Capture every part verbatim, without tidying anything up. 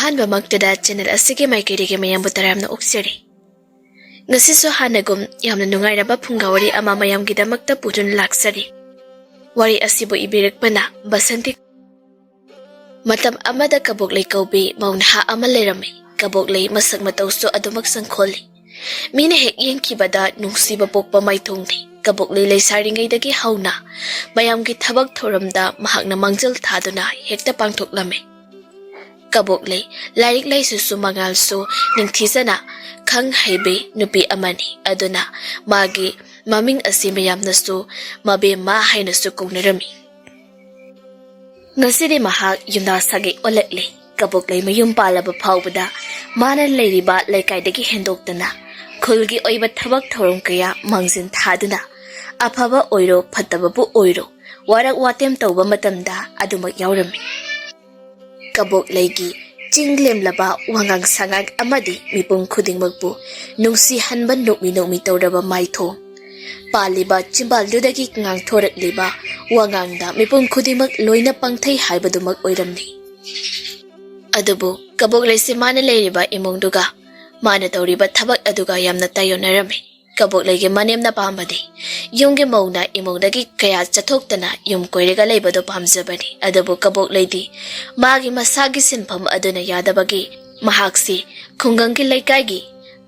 ꯑꯍꯥꯟꯕꯃꯛꯇꯗ channel ꯑꯁꯤꯒꯤ ꯃꯥꯏꯀꯩꯗꯒꯤ ꯃꯌꯥꯝꯕꯨ ꯇꯔꯥꯝꯅ ꯑꯣꯛꯆꯔꯤ꯫ ꯉꯁꯤꯁꯨ ꯍꯥꯟꯅꯒꯨꯝ ꯌꯥꯝꯅ ꯅꯨꯡꯉꯥꯏꯔꯕ ꯐꯨꯡꯒꯥ ꯋꯥꯔꯤ ꯑꯃ ꯃꯌꯥꯝꯒꯤꯗꯃꯛꯇ ꯄꯨꯗꯨꯅ ꯂꯥꯛꯆꯔꯤ꯫ ꯋꯥꯔꯤ ꯑꯁꯤꯕꯨ ꯏꯕꯤꯔꯛꯄꯅ ꯕꯁꯟꯇꯤ꯫ ꯃꯇꯝ ꯑꯃꯗ ꯀꯕꯣꯛꯂꯩ ꯀꯧꯕꯤ ꯃꯧ ꯅꯍꯥ ꯑꯃ ꯂꯩꯔꯝꯃꯤ꯫ ꯀꯕꯣꯛꯂꯩ ꯃꯁꯛ ꯃꯇꯧꯁꯨ ꯑꯗꯨꯃꯛ ꯁꯪꯈꯣꯜꯂꯤ꯫ ꯃꯤꯅ ꯍꯦꯛ ꯌꯦꯡꯈꯤꯕꯗ ꯅꯨꯡꯁꯤꯕ ꯄꯣꯛꯄ ꯃꯥꯏꯊꯣꯡꯅꯤ꯫ ꯀꯕꯣꯛꯂꯩ ꯂꯩꯁꯥꯔꯤꯉꯩꯗꯒꯤ ꯍꯧꯅ ꯃꯌꯥꯝꯒꯤ ꯊꯕꯛ ꯊꯧꯔꯝꯗ ꯃꯍꯥꯛꯅ ꯃꯥꯡꯖꯤꯜ ꯊꯥꯗꯨꯅ ꯍꯦꯛꯇ ꯄꯥꯡꯊꯣꯛꯂꯝꯃꯤ꯫ ꯀꯕꯣꯛꯂꯩ ꯂꯥꯏꯔꯤꯛ ꯂꯥꯏꯁꯨꯁꯨ ꯃꯉꯥꯜꯁꯨ ꯅꯤꯡꯊꯤꯖꯅ ꯈꯪ ꯍꯩꯕꯤ ꯅꯨꯄꯤ ꯑꯃꯅꯤ꯫ ꯑꯗꯨꯅ ꯃꯥꯒꯤ ꯃꯃꯤꯡ ꯑꯁꯤ ꯃꯌꯥꯝꯅꯁꯨ ꯃꯕꯦꯝꯃ ꯍꯥꯏꯅꯁꯨ ꯀꯧꯅꯔꯝꯃꯤ꯫ ꯉꯁꯤꯗꯤ ꯃꯍꯥꯛ ꯌꯨꯝꯗ ꯁꯥꯒꯩ ꯑꯣꯜꯂꯛꯂꯤ꯫ ꯀꯕꯣꯛꯂꯩ ꯃꯌꯨꯝ ꯄꯥꯜꯂꯕ ꯐꯥꯎꯕꯗ ꯃꯥꯅ ꯂꯩꯔꯤꯕ ꯂꯩꯀꯥꯏꯗꯒꯤ ꯍꯦꯟꯗꯣꯛꯇꯅ ꯈꯨꯜꯒꯤ ꯑꯣꯏꯕ ꯊꯕꯛ ꯊꯧꯔꯝ ꯀꯌꯥ ꯃꯥꯡꯖꯤꯟ ꯊꯥꯗꯨꯅ, ꯑꯐꯕ ꯑꯣꯏꯔꯣ ꯐꯠꯇꯕꯕꯨ ꯑꯣꯏꯔꯣ, ꯋꯥꯔꯛ ꯋꯥꯇꯦꯝ ꯇꯧꯕ ꯃꯇꯝꯗ ꯑꯗꯨꯃꯛ ꯌꯥꯎꯔꯝꯃꯤ꯫ ꯀꯕꯣꯛꯂꯩꯒꯤ ꯆꯤꯡ ꯂꯦꯝꯂꯕ ꯋꯥꯉꯥꯡ ꯁꯉꯥꯡ ꯑꯃꯗꯤ ꯃꯤꯄꯨꯝ ꯈꯨꯗꯤꯡꯃꯛꯄꯨ ꯅꯨꯡꯁꯤꯍꯟꯕ ꯅꯣꯛꯃꯤ ꯅꯣꯛꯃꯤ ꯇꯧꯔꯕ ꯃꯥꯏꯊꯣꯡ, ꯄꯥꯜꯂꯤꯕ ꯆꯤꯝꯕꯥꯜꯗꯨꯗꯒꯤ ꯉꯥꯡꯊꯣꯔꯛꯂꯤꯕ ꯋꯥꯉꯥꯡꯗ ꯃꯤꯄꯨꯝ ꯈꯨꯗꯤꯡꯃꯛ ꯂꯣꯏꯅ ꯄꯪꯊꯩ ꯍꯥꯏꯕꯗꯨꯃꯛ ꯑꯣꯏꯔꯝꯂꯤ꯫ ꯑꯗꯨꯕꯨ ꯀꯕꯣꯛꯂꯩꯁꯦ ꯃꯥꯅ ꯂꯩꯔꯤꯕ ꯏꯃꯨꯡꯗꯨꯒ ꯃꯥꯅ ꯇꯧꯔꯤꯕ ꯊꯕꯛ ꯑꯗꯨꯒ ꯌꯥꯝꯅ ꯇꯥꯏꯌꯣꯟꯅꯔꯝꯃꯤ꯫ ꯀꯕꯣꯛꯂꯩꯒꯤ ꯃꯅꯦꯝꯅ ꯄꯥꯝꯕꯗꯤ ꯌꯨꯝꯒꯤ ꯃꯧꯅ ꯏꯃꯨꯡꯗꯒꯤ ꯀꯌꯥ ꯆꯠꯊꯣꯛꯇꯅ ꯌꯨꯝ ꯀꯣꯏꯔꯒ ꯂꯩꯕꯗꯨ ꯄꯥꯝꯖꯕꯅꯤ꯫ ꯑꯗꯨꯕꯨ ꯀꯕꯣꯛꯂꯩꯗꯤ ꯃꯥꯒꯤ ꯃꯁꯥꯒꯤ ꯁꯤꯟꯐꯝ ꯑꯗꯨꯅ ꯌꯥꯗꯕꯒꯤ ꯃꯍꯥꯛꯁꯤ ꯈꯨꯡꯒꯪꯒꯤ ꯂꯩꯀꯥꯏꯒꯤ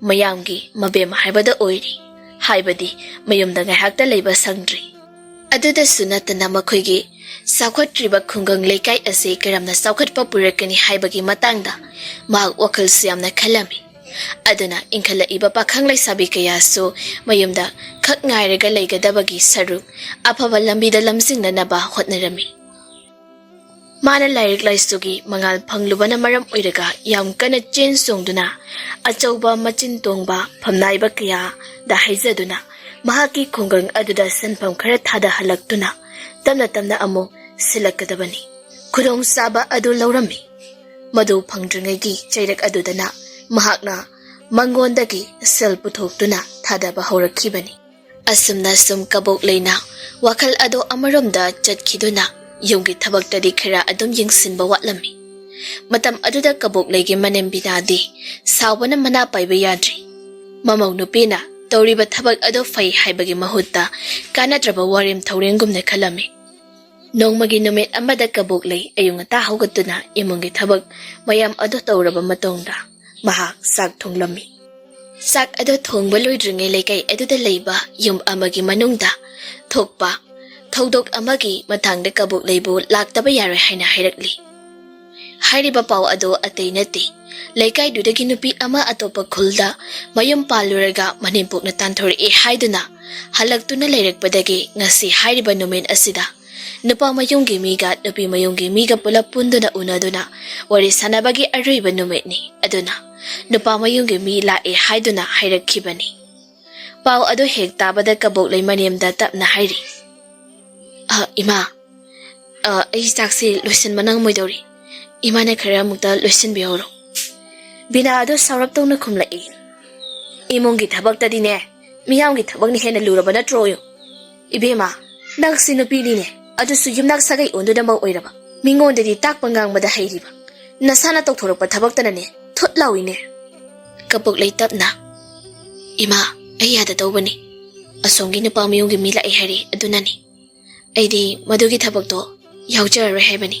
ꯃꯌꯥꯝꯒꯤ ꯃꯕꯦꯝ ꯍꯥꯏꯕꯗꯨ ꯑꯣꯏꯔꯤ꯫ ꯍꯥꯏꯕꯗꯤ ꯃꯌꯨꯝꯗ ꯉꯥꯏꯍꯥꯛꯇ ꯂꯩꯕ ꯁꯪꯗ꯭ꯔꯤ꯫ ꯑꯗꯨꯗꯁꯨ ꯅꯠꯇꯅ ꯃꯈꯣꯏꯒꯤ ꯆꯥꯎꯈꯠꯇ꯭ꯔꯤꯕ ꯈꯨꯡꯒꯪ ꯂꯩꯀꯥꯏ ꯑꯁꯤ ꯀꯔꯝꯅ ꯆꯥꯎꯈꯠꯄ ꯄꯨꯔꯛꯀꯅꯤ ꯍꯥꯏꯕꯒꯤ ꯃꯇꯥꯡꯗ ꯃꯍꯥꯛ ꯋꯥꯈꯜꯁꯨ ꯌꯥꯝꯅ ꯈꯜꯂꯝꯃꯤ꯫ ꯑꯗꯨꯅ ꯏꯟꯈꯠꯂꯛꯏꯕ ꯄꯥꯈꯪ ꯂꯩꯁꯥꯕꯤ ꯀꯌꯥꯁꯨ ꯃꯌꯨꯝꯗ ꯈꯛ ꯉꯥꯏꯔꯒ ꯂꯩꯒꯗꯕꯒꯤ ꯁꯔꯨꯛ ꯑꯐꯕ ꯂꯝꯕꯤꯗ ꯂꯝꯖꯤꯡꯅꯅꯕ ꯍꯣꯠꯅꯔꯝꯃꯤ꯫ ꯃꯥꯅ ꯂꯥꯏꯔꯤꯛ ꯂꯥꯏꯁꯨꯒꯤ ꯃꯉꯥꯜ ꯐꯪꯂꯨꯕꯅ ꯃꯔꯝ ꯑꯣꯏꯔꯒ ꯌꯥꯝ ꯀꯟꯅ ꯆꯦꯟ ꯆꯣꯡꯗꯨꯅ ꯑꯆꯧꯕ ꯃꯆꯤꯟ ꯇꯣꯡꯕ ꯐꯝꯅꯥꯏꯕ ꯀꯌꯥꯗ ꯍꯥꯏꯖꯗꯨꯅ ꯃꯍꯥꯛꯀꯤ ꯈꯨꯡꯒꯪ ꯑꯗꯨꯗ ꯁꯦꯟꯐꯝ ꯈꯔ ꯊꯥꯗꯍꯜꯂꯛꯇꯨꯅ ꯇꯞꯅ ꯇꯞꯅ ꯑꯃꯨꯛ ꯁꯤꯜꯂꯛꯀꯗꯕꯅꯤ꯫ ꯈꯨꯗꯣꯡꯆꯥꯕ ꯑꯗꯨ ꯂꯧꯔꯝꯃꯤ꯫ ꯃꯗꯨ ꯐꯪꯗ꯭ꯔꯤꯉꯩꯒꯤ ꯆꯩꯔꯛ ꯑꯗꯨꯗꯅ ꯃꯍꯥꯛꯅ ꯃꯉꯣꯟꯗꯒꯤ ꯁꯦꯜ ꯄꯨꯊꯣꯛꯇꯨꯅ ꯊꯥꯗꯕ ꯍꯧꯔꯛꯈꯤꯕꯅꯤ꯫ ꯑꯁꯨꯝꯅ ꯁꯨꯝ ꯀꯕꯣꯛꯂꯩꯅ ꯋꯥꯈꯜ ꯑꯗꯣ ꯑꯃꯔꯣꯝꯗ ꯆꯠꯈꯤꯗꯨꯅ ꯌꯨꯝꯒꯤ ꯊꯕꯛꯇꯗꯤ ꯈꯔ ꯑꯗꯨꯝ ꯌꯦꯡꯁꯤꯟꯕ ꯋꯥꯠꯂꯝꯃꯤ꯫ ꯃꯇꯝ ꯑꯗꯨꯗ ꯀꯕꯣꯛꯂꯩꯒꯤ ꯃꯅꯦꯝ ꯕꯤꯅꯥꯗꯤ ꯁꯥꯎꯕꯅ ꯃꯅꯥ ꯄꯥꯏꯕ ꯌꯥꯗ꯭ꯔꯤ꯫ ꯃꯃꯧ ꯅꯨꯄꯤꯅ ꯇꯧꯔꯤꯕ ꯊꯕꯛ ꯑꯗꯨ ꯐꯩ ꯍꯥꯏꯕꯒꯤ ꯃꯍꯨꯠꯇ ꯀꯥꯟꯅꯗ꯭ꯔꯕ ꯋꯥꯔꯦꯝ ꯊꯧꯔꯦꯝꯒꯨꯝꯅ ꯈꯜꯂꯝꯃꯤ꯫ ꯅꯣꯡꯃꯒꯤ ꯅꯨꯃꯤꯠ ꯑꯃꯗ ꯀꯕꯣꯛꯂꯩ ꯑꯌꯨꯛ ꯉꯟꯇꯥ ꯍꯧꯒꯠꯇꯨꯅ ꯏꯃꯨꯡꯒꯤ ꯊꯕꯛ ꯃꯌꯥꯝ ꯑꯗꯨ ꯇꯧꯔꯕ ꯃꯇꯨꯡꯗ ꯃꯍꯥꯛ ꯆꯥꯛ ꯊꯣꯡꯂꯝꯃꯤ꯫ ꯆꯥꯛ ꯑꯗꯨ ꯊꯣꯡꯕ ꯂꯣꯏꯗ꯭ꯔꯤꯉꯩ ꯂꯩꯀꯥꯏ ꯑꯗꯨꯗ ꯂꯩꯕ ꯌꯨꯝ ꯑꯃꯒꯤ ꯃꯅꯨꯡꯗ ꯊꯣꯛꯄ ꯊꯧꯗꯣꯛ ꯑꯃꯒꯤ ꯃꯇꯥꯡꯗ ꯀꯕꯣꯛꯂꯩꯕꯨ ꯂꯥꯛꯇꯕ ꯌꯥꯔꯣꯏ ꯍꯥꯏꯅ ꯍꯥꯏꯔꯛꯂꯤ꯫ ꯍꯥꯏꯔꯤꯕ ꯄꯥꯎ ꯑꯗꯨ ꯑꯇꯩ ꯅꯠꯇꯦ, ꯂꯩꯀꯥꯏꯗꯨꯗꯒꯤ ꯅꯨꯄꯤ ꯑꯃ ꯑꯇꯣꯞꯄ ꯈꯨꯜꯗ ꯃꯌꯨꯝ ꯄꯥꯜꯂꯨꯔꯒ ꯃꯅꯦꯝꯄꯣꯛꯅ ꯇꯥꯟꯊꯣꯔꯛꯑꯦ ꯍꯥꯏꯗꯨꯅ ꯍꯜꯂꯛꯇꯨꯅ ꯂꯩꯔꯛꯄꯗꯒꯤ ꯉꯁꯤ ꯍꯥꯏꯔꯤꯕ ꯅꯨꯃꯤꯠ ꯑꯁꯤꯗ ꯅꯨꯄꯥ ꯃꯌꯨꯝꯒꯤ ꯃꯤꯒ ꯅꯨꯄꯤ ꯃꯌꯨꯝꯒꯤ ꯃꯤꯒ ꯄꯨꯂꯞ ꯄꯨꯟꯗꯨꯅ ꯎꯅꯗꯨꯅ ꯋꯥꯔꯤ ꯁꯥꯟꯅꯕꯒꯤ ꯑꯔꯣꯏꯕ ꯅꯨꯃꯤꯠꯅꯤ꯫ ꯑꯗꯨꯅ ꯅꯨꯄꯥ ꯃꯌꯨꯝꯒꯤ ꯃꯤ ꯂꯥꯛꯑꯦ ꯍꯥꯏꯗꯨꯅ ꯍꯥꯏꯔꯛꯈꯤꯕꯅꯤ꯫ ꯄꯥꯎ ꯑꯗꯨ ꯍꯦꯛ ꯇꯥꯕꯗ ꯀꯕꯣꯛꯂꯩ ꯃꯅꯦꯝꯗ ꯇꯞꯅ ꯍꯥꯏꯔꯤ, "ꯑ, ꯏꯃꯥ, ꯑ, ꯑꯩ ꯆꯥꯛꯁꯤ ꯂꯣꯏꯁꯤꯟꯕ ꯅꯪꯉꯝꯃꯣꯏꯗꯧꯔꯤ꯫ ꯏꯃꯥꯅ ꯈꯔ ꯑꯃꯨꯛꯇ ꯂꯣꯏꯁꯤꯟꯕꯤꯍꯧꯔꯣ꯫" ꯕꯤꯅꯥ ꯑꯗꯨ ꯁꯥꯎꯔꯞ ꯇꯧꯅ ꯈꯨꯝꯂꯛꯏ, "ꯏꯃꯨꯡꯒꯤ ꯊꯕꯛꯇꯗꯤꯅꯦ, ꯃꯤꯌꯥꯝꯒꯤ ꯊꯕꯛꯅ ꯍꯦꯟꯅ ꯂꯨꯔꯕ ꯅꯠꯇ꯭ꯔꯣ? ꯏꯕꯦꯝꯃ, ꯅꯪꯁꯤ ꯅꯨꯄꯤꯅꯤꯅꯦ, ꯑꯗꯨꯁꯨ ꯌꯨꯝꯅꯥꯛ ꯁꯥꯒꯩ ꯑꯣꯟꯗꯨꯅ ꯃꯧ ꯑꯣꯏꯔꯕ꯫ ꯃꯤꯉꯣꯟꯗꯗꯤ ꯇꯥꯛꯄ ꯉꯥꯡꯕꯗ ꯍꯩꯔꯤꯕ, ꯅꯁꯥꯅ ꯇꯧꯊꯣꯔꯛꯄ ꯊꯕꯛꯇꯅꯅꯦ ꯊꯨꯠ ꯂꯥꯎꯏꯅꯦ꯫" ꯀꯕꯣꯛꯂꯩ ꯇꯞꯅ, "ꯏꯃꯥ, ꯑꯩ ꯌꯥꯗ ꯇꯧꯕꯅꯤ꯫ ꯑꯁꯣꯝꯒꯤ ꯅꯨꯄꯥ ꯃꯌꯨꯝꯒꯤ ꯃꯤ ꯂꯥꯛꯑꯦ ꯍꯥꯏꯔꯦ, ꯑꯗꯨꯅꯅꯤ꯫ ꯑꯩꯗꯤ ꯃꯗꯨꯒꯤ ꯊꯕꯛꯇꯣ ꯌꯥꯎꯖꯔꯔꯣꯏ ꯍꯥꯏꯕꯅꯤ꯫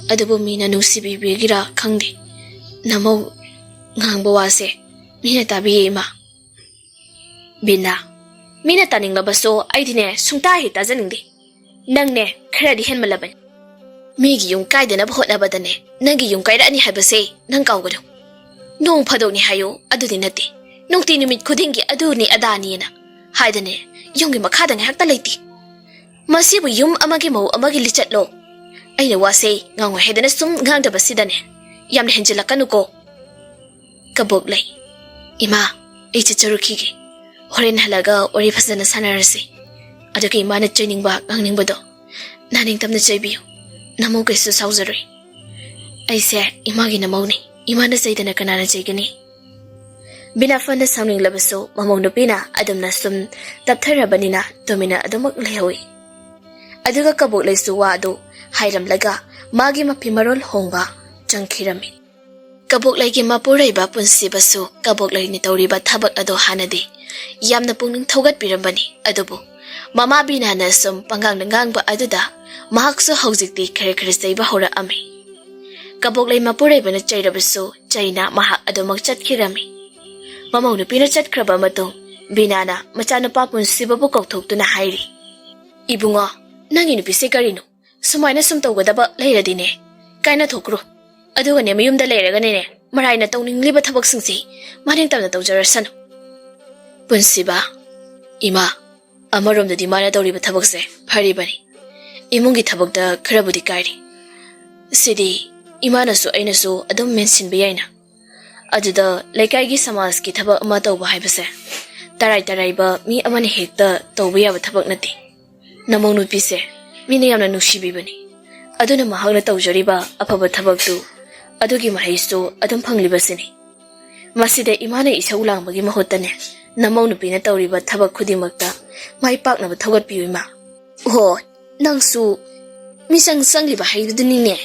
ꯑꯗꯨꯕꯨ ꯃꯤꯅ ꯅꯨꯡꯁꯤꯕꯤꯕꯒꯤꯔ ꯈꯪꯗꯦ, ꯅꯃꯧ ꯉꯥꯡꯕ ꯋꯥꯁꯦ ꯃꯤꯅ ꯇꯥꯕꯤꯌꯦ, ꯏꯃꯥ꯫" "ꯕꯤꯅꯥ, ꯃꯤꯅ ꯇꯥꯅꯤꯡꯂꯕꯁꯨ ꯑꯩꯗꯤꯅꯦ ꯁꯨꯡꯇꯥ ꯍꯦꯛ ꯇꯥꯖꯅꯤꯡꯗꯦ꯫ ꯅꯪꯅꯦ ꯈꯔꯗꯤ ꯍꯦꯟꯃꯜꯂꯕꯅꯤ꯫ ꯃꯤꯒꯤ ꯌꯨꯝ ꯀꯥꯏꯗꯅꯕ ꯍꯣꯠꯅꯕꯗꯅꯦ ꯅꯪꯒꯤ ꯌꯨꯝ ꯀꯥꯏꯔꯛꯑꯅꯤ ꯍꯥꯏꯕꯁꯦ ꯅꯪ ꯀꯥꯎꯒꯅꯨ꯫ ꯅꯣꯡ ꯐꯥꯗꯣꯛꯅꯤ ꯍꯥꯏꯌꯨ, ꯑꯗꯨꯗꯤ ꯅꯠꯇꯦ, ꯅꯨꯡꯇꯤ ꯅꯨꯃꯤꯠ ꯈꯨꯗꯤꯡꯒꯤ ꯑꯗꯨꯅꯤ ꯑꯗꯥꯅꯤꯅ ꯍꯥꯏꯗꯅꯦ ꯌꯨꯝꯒꯤ ꯃꯈꯥꯗ ꯉꯥꯏꯍꯥꯛꯇ ꯂꯩꯇꯦ꯫ ꯃꯁꯤꯕꯨ ꯌꯨꯝ ꯑꯃꯒꯤ ꯃꯧ ꯑꯃꯒꯤ ꯂꯤꯆꯠꯂꯣ? ꯑꯩꯅ ꯋꯥꯁꯦ ꯉꯥꯡꯉꯣꯏ ꯍꯥꯏꯗꯅ ꯁꯨꯝ ꯉꯥꯡꯗꯕꯁꯤꯗꯅꯦ ꯌꯥꯝꯅ ꯍꯦꯟꯖꯤꯜꯂꯛꯀꯅꯨꯀꯣ꯫" ꯀꯕꯣꯛꯂꯩ, "ꯏꯃꯥ, ꯑꯩ ꯆꯠꯆꯔꯨꯈꯤꯒꯦ꯫ ꯍꯣꯔꯦꯟ ꯍꯜꯂꯛꯑꯒ ꯋꯥꯔꯤ ꯐꯖꯅ ꯁꯥꯟꯅꯔꯁꯤ꯫ ꯑꯗꯨꯒ ꯏꯃꯥꯅ ꯆꯩꯅꯤꯡꯕ ꯉꯥꯡꯅꯤꯡꯕꯗꯣ ꯅꯥꯅꯤꯡꯇꯝꯅ ꯆꯩꯕꯤꯌꯨ꯫ ꯅꯃꯧ ꯀꯩꯁꯨ ꯁꯥꯎꯖꯔꯣꯏ꯫ ꯑꯩꯁꯦ ꯏꯃꯥꯒꯤ ꯅꯃꯧꯅꯤ꯫ ꯏꯃꯥꯅ ꯆꯩꯗꯅ ꯀꯅꯥꯅ ꯆꯩꯒꯅꯤ?" ꯕꯤꯅꯥ ꯐꯅ ꯁꯥꯎꯅꯤꯡꯂꯕꯁꯨ ꯃꯃꯧ ꯅꯨꯄꯤꯅ ꯑꯗꯨꯝꯅ ꯁꯨꯝ ꯇꯞꯊꯔꯕꯅꯤꯅ ꯇꯨꯃꯤꯟꯅ ꯑꯗꯨꯃꯛ ꯂꯩꯍꯧꯏ꯫ ꯑꯗꯨꯒ ꯀꯕꯣꯛꯂꯩꯁꯨ ꯋꯥ ꯑꯗꯨ ꯍꯥꯏꯔꯝꯂꯒ ꯃꯥꯒꯤ ꯃꯐꯤ ꯃꯔꯣꯜ ꯍꯣꯡꯕ ꯆꯪꯈꯤꯔꯝꯃꯤ꯫ ꯀꯕꯣꯛꯂꯩꯒꯤ ꯃꯄꯨꯔꯣꯏꯕ ꯄꯨꯟꯁꯤꯕꯁꯨ ꯀꯕꯣꯛꯂꯩꯅ ꯇꯧꯔꯤꯕ ꯊꯕꯛ ꯑꯗꯨ ꯍꯥꯟꯅꯗꯤ ꯌꯥꯝꯅ ꯄꯨꯛꯅꯤꯡ ꯊꯧꯒꯠꯄꯤꯔꯝꯕꯅꯤ꯫ ꯑꯗꯨꯕꯨ ꯃꯃꯥ ꯕꯤꯅꯥꯅ ꯁꯨꯝ ꯄꯉꯥꯡꯗ ꯉꯥꯡꯕ ꯑꯗꯨꯗ ꯃꯍꯥꯛꯁꯨ ꯍꯧꯖꯤꯛꯇꯤ ꯈꯔ ꯈꯔ ꯆꯩꯕ ꯍꯧꯔꯛꯑꯝꯃꯤ꯫ ꯀꯕꯣꯛꯂꯩ ꯃꯄꯨꯔꯣꯏꯕꯅ ꯆꯩꯔꯕꯁꯨ ꯆꯩꯅ ꯃꯍꯥꯛ ꯑꯗꯨꯃꯛ ꯆꯠꯈꯤꯔꯝꯃꯤ꯫ ꯃꯃꯧ ꯅꯨꯄꯤꯅ ꯆꯠꯈ꯭ꯔꯕ ꯃꯇꯨꯡ ꯕꯤꯅꯥꯅ ꯃꯆꯥꯅꯨꯄꯥ ꯄꯨꯟꯁꯤꯕꯕꯨ ꯀꯧꯊꯣꯛꯇꯨꯅ ꯍꯥꯏꯔꯤ, "ꯏꯕꯨꯡꯉꯣ, ꯅꯪꯒꯤ ꯅꯨꯄꯤꯁꯦ ꯀꯔꯤꯅꯣ? ꯁꯨꯃꯥꯏꯅ ꯁꯨꯝ ꯇꯧꯒꯗꯕ ꯂꯩꯔꯗꯤꯅꯦ, ꯀꯥꯏꯅ ꯊꯣꯛꯈ꯭ꯔꯣ꯫ ꯑꯗꯨꯒꯅꯦ, ꯃꯌꯨꯝꯗ ꯂꯩꯔꯒꯅꯦ, ꯃꯔꯥꯏꯅ ꯇꯧꯅꯤꯡꯂꯤꯕ ꯊꯕꯛꯁꯤꯡꯁꯤ ꯃꯥ ꯅꯤꯡꯇꯝꯅ ꯇꯧꯖꯔꯁꯅꯨ꯫" ꯄꯨꯟꯁꯤꯕ, "ꯏꯃꯥ, ꯑꯃꯔꯣꯝꯗꯗꯤ ꯃꯥꯅ ꯇꯧꯔꯤꯕ ꯊꯕꯛꯁꯦ ꯐꯔꯤꯕꯅꯤ꯫ ꯏꯃꯨꯡꯒꯤ ꯊꯕꯛꯇ ꯈꯔꯕꯨꯗꯤ ꯀꯥꯏꯔꯤ꯫ ꯁꯤꯗꯤ ꯏꯃꯥꯅꯁꯨ ꯑꯩꯅꯁꯨ ꯑꯗꯨꯝ ꯃꯦꯟꯁꯤꯟꯕ ꯌꯥꯏꯅ꯫ ꯑꯗꯨꯗ ꯂꯩꯀꯥꯏꯒꯤ ꯁꯃꯥꯖꯀꯤ ꯊꯕꯛ ꯑꯃ ꯇꯧꯕ ꯍꯥꯏꯕꯁꯦ ꯇꯔꯥꯏ ꯇꯔꯥꯏꯕ ꯃꯤ ꯑꯃꯅ ꯍꯦꯛꯇ ꯇꯧꯕ ꯌꯥꯕ ꯊꯕꯛ ꯅꯠꯇꯦ꯫ ꯅꯃꯧ ꯅꯨꯄꯤꯁꯦ ꯃꯤꯅ ꯌꯥꯝꯅ ꯅꯨꯡꯁꯤꯕꯤꯕꯅꯤ꯫ ꯑꯗꯨꯅ ꯃꯍꯥꯛꯅ ꯇꯧꯖꯔꯤꯕ ꯑꯐꯕ ꯊꯕꯛꯇꯨ ꯑꯗꯨꯒꯤ ꯃꯍꯩꯁꯨ ꯑꯗꯨꯝ ꯐꯪꯂꯤꯕꯁꯤꯅꯤ꯫ ꯃꯁꯤꯗ ꯏꯃꯥꯅ ꯏꯁꯧ ꯂꯥꯡꯕꯒꯤ ꯃꯍꯨꯠꯇꯅꯦ, ꯅꯃꯧ ꯅꯨꯄꯤꯅ ꯇꯧꯔꯤꯕ ꯊꯕꯛ ꯈꯨꯗꯤꯡꯃꯛꯇ ꯃꯥꯏ ꯄꯥꯛꯅꯕ ꯊꯧꯒꯠꯄꯤꯌꯨ, ꯏꯃꯥ꯫" "ꯍꯣ, ꯅꯪꯁꯨ ꯃꯤꯆꯪ ꯆꯪꯂꯤꯕ ꯍꯩꯗꯨꯅꯤꯅꯦ꯫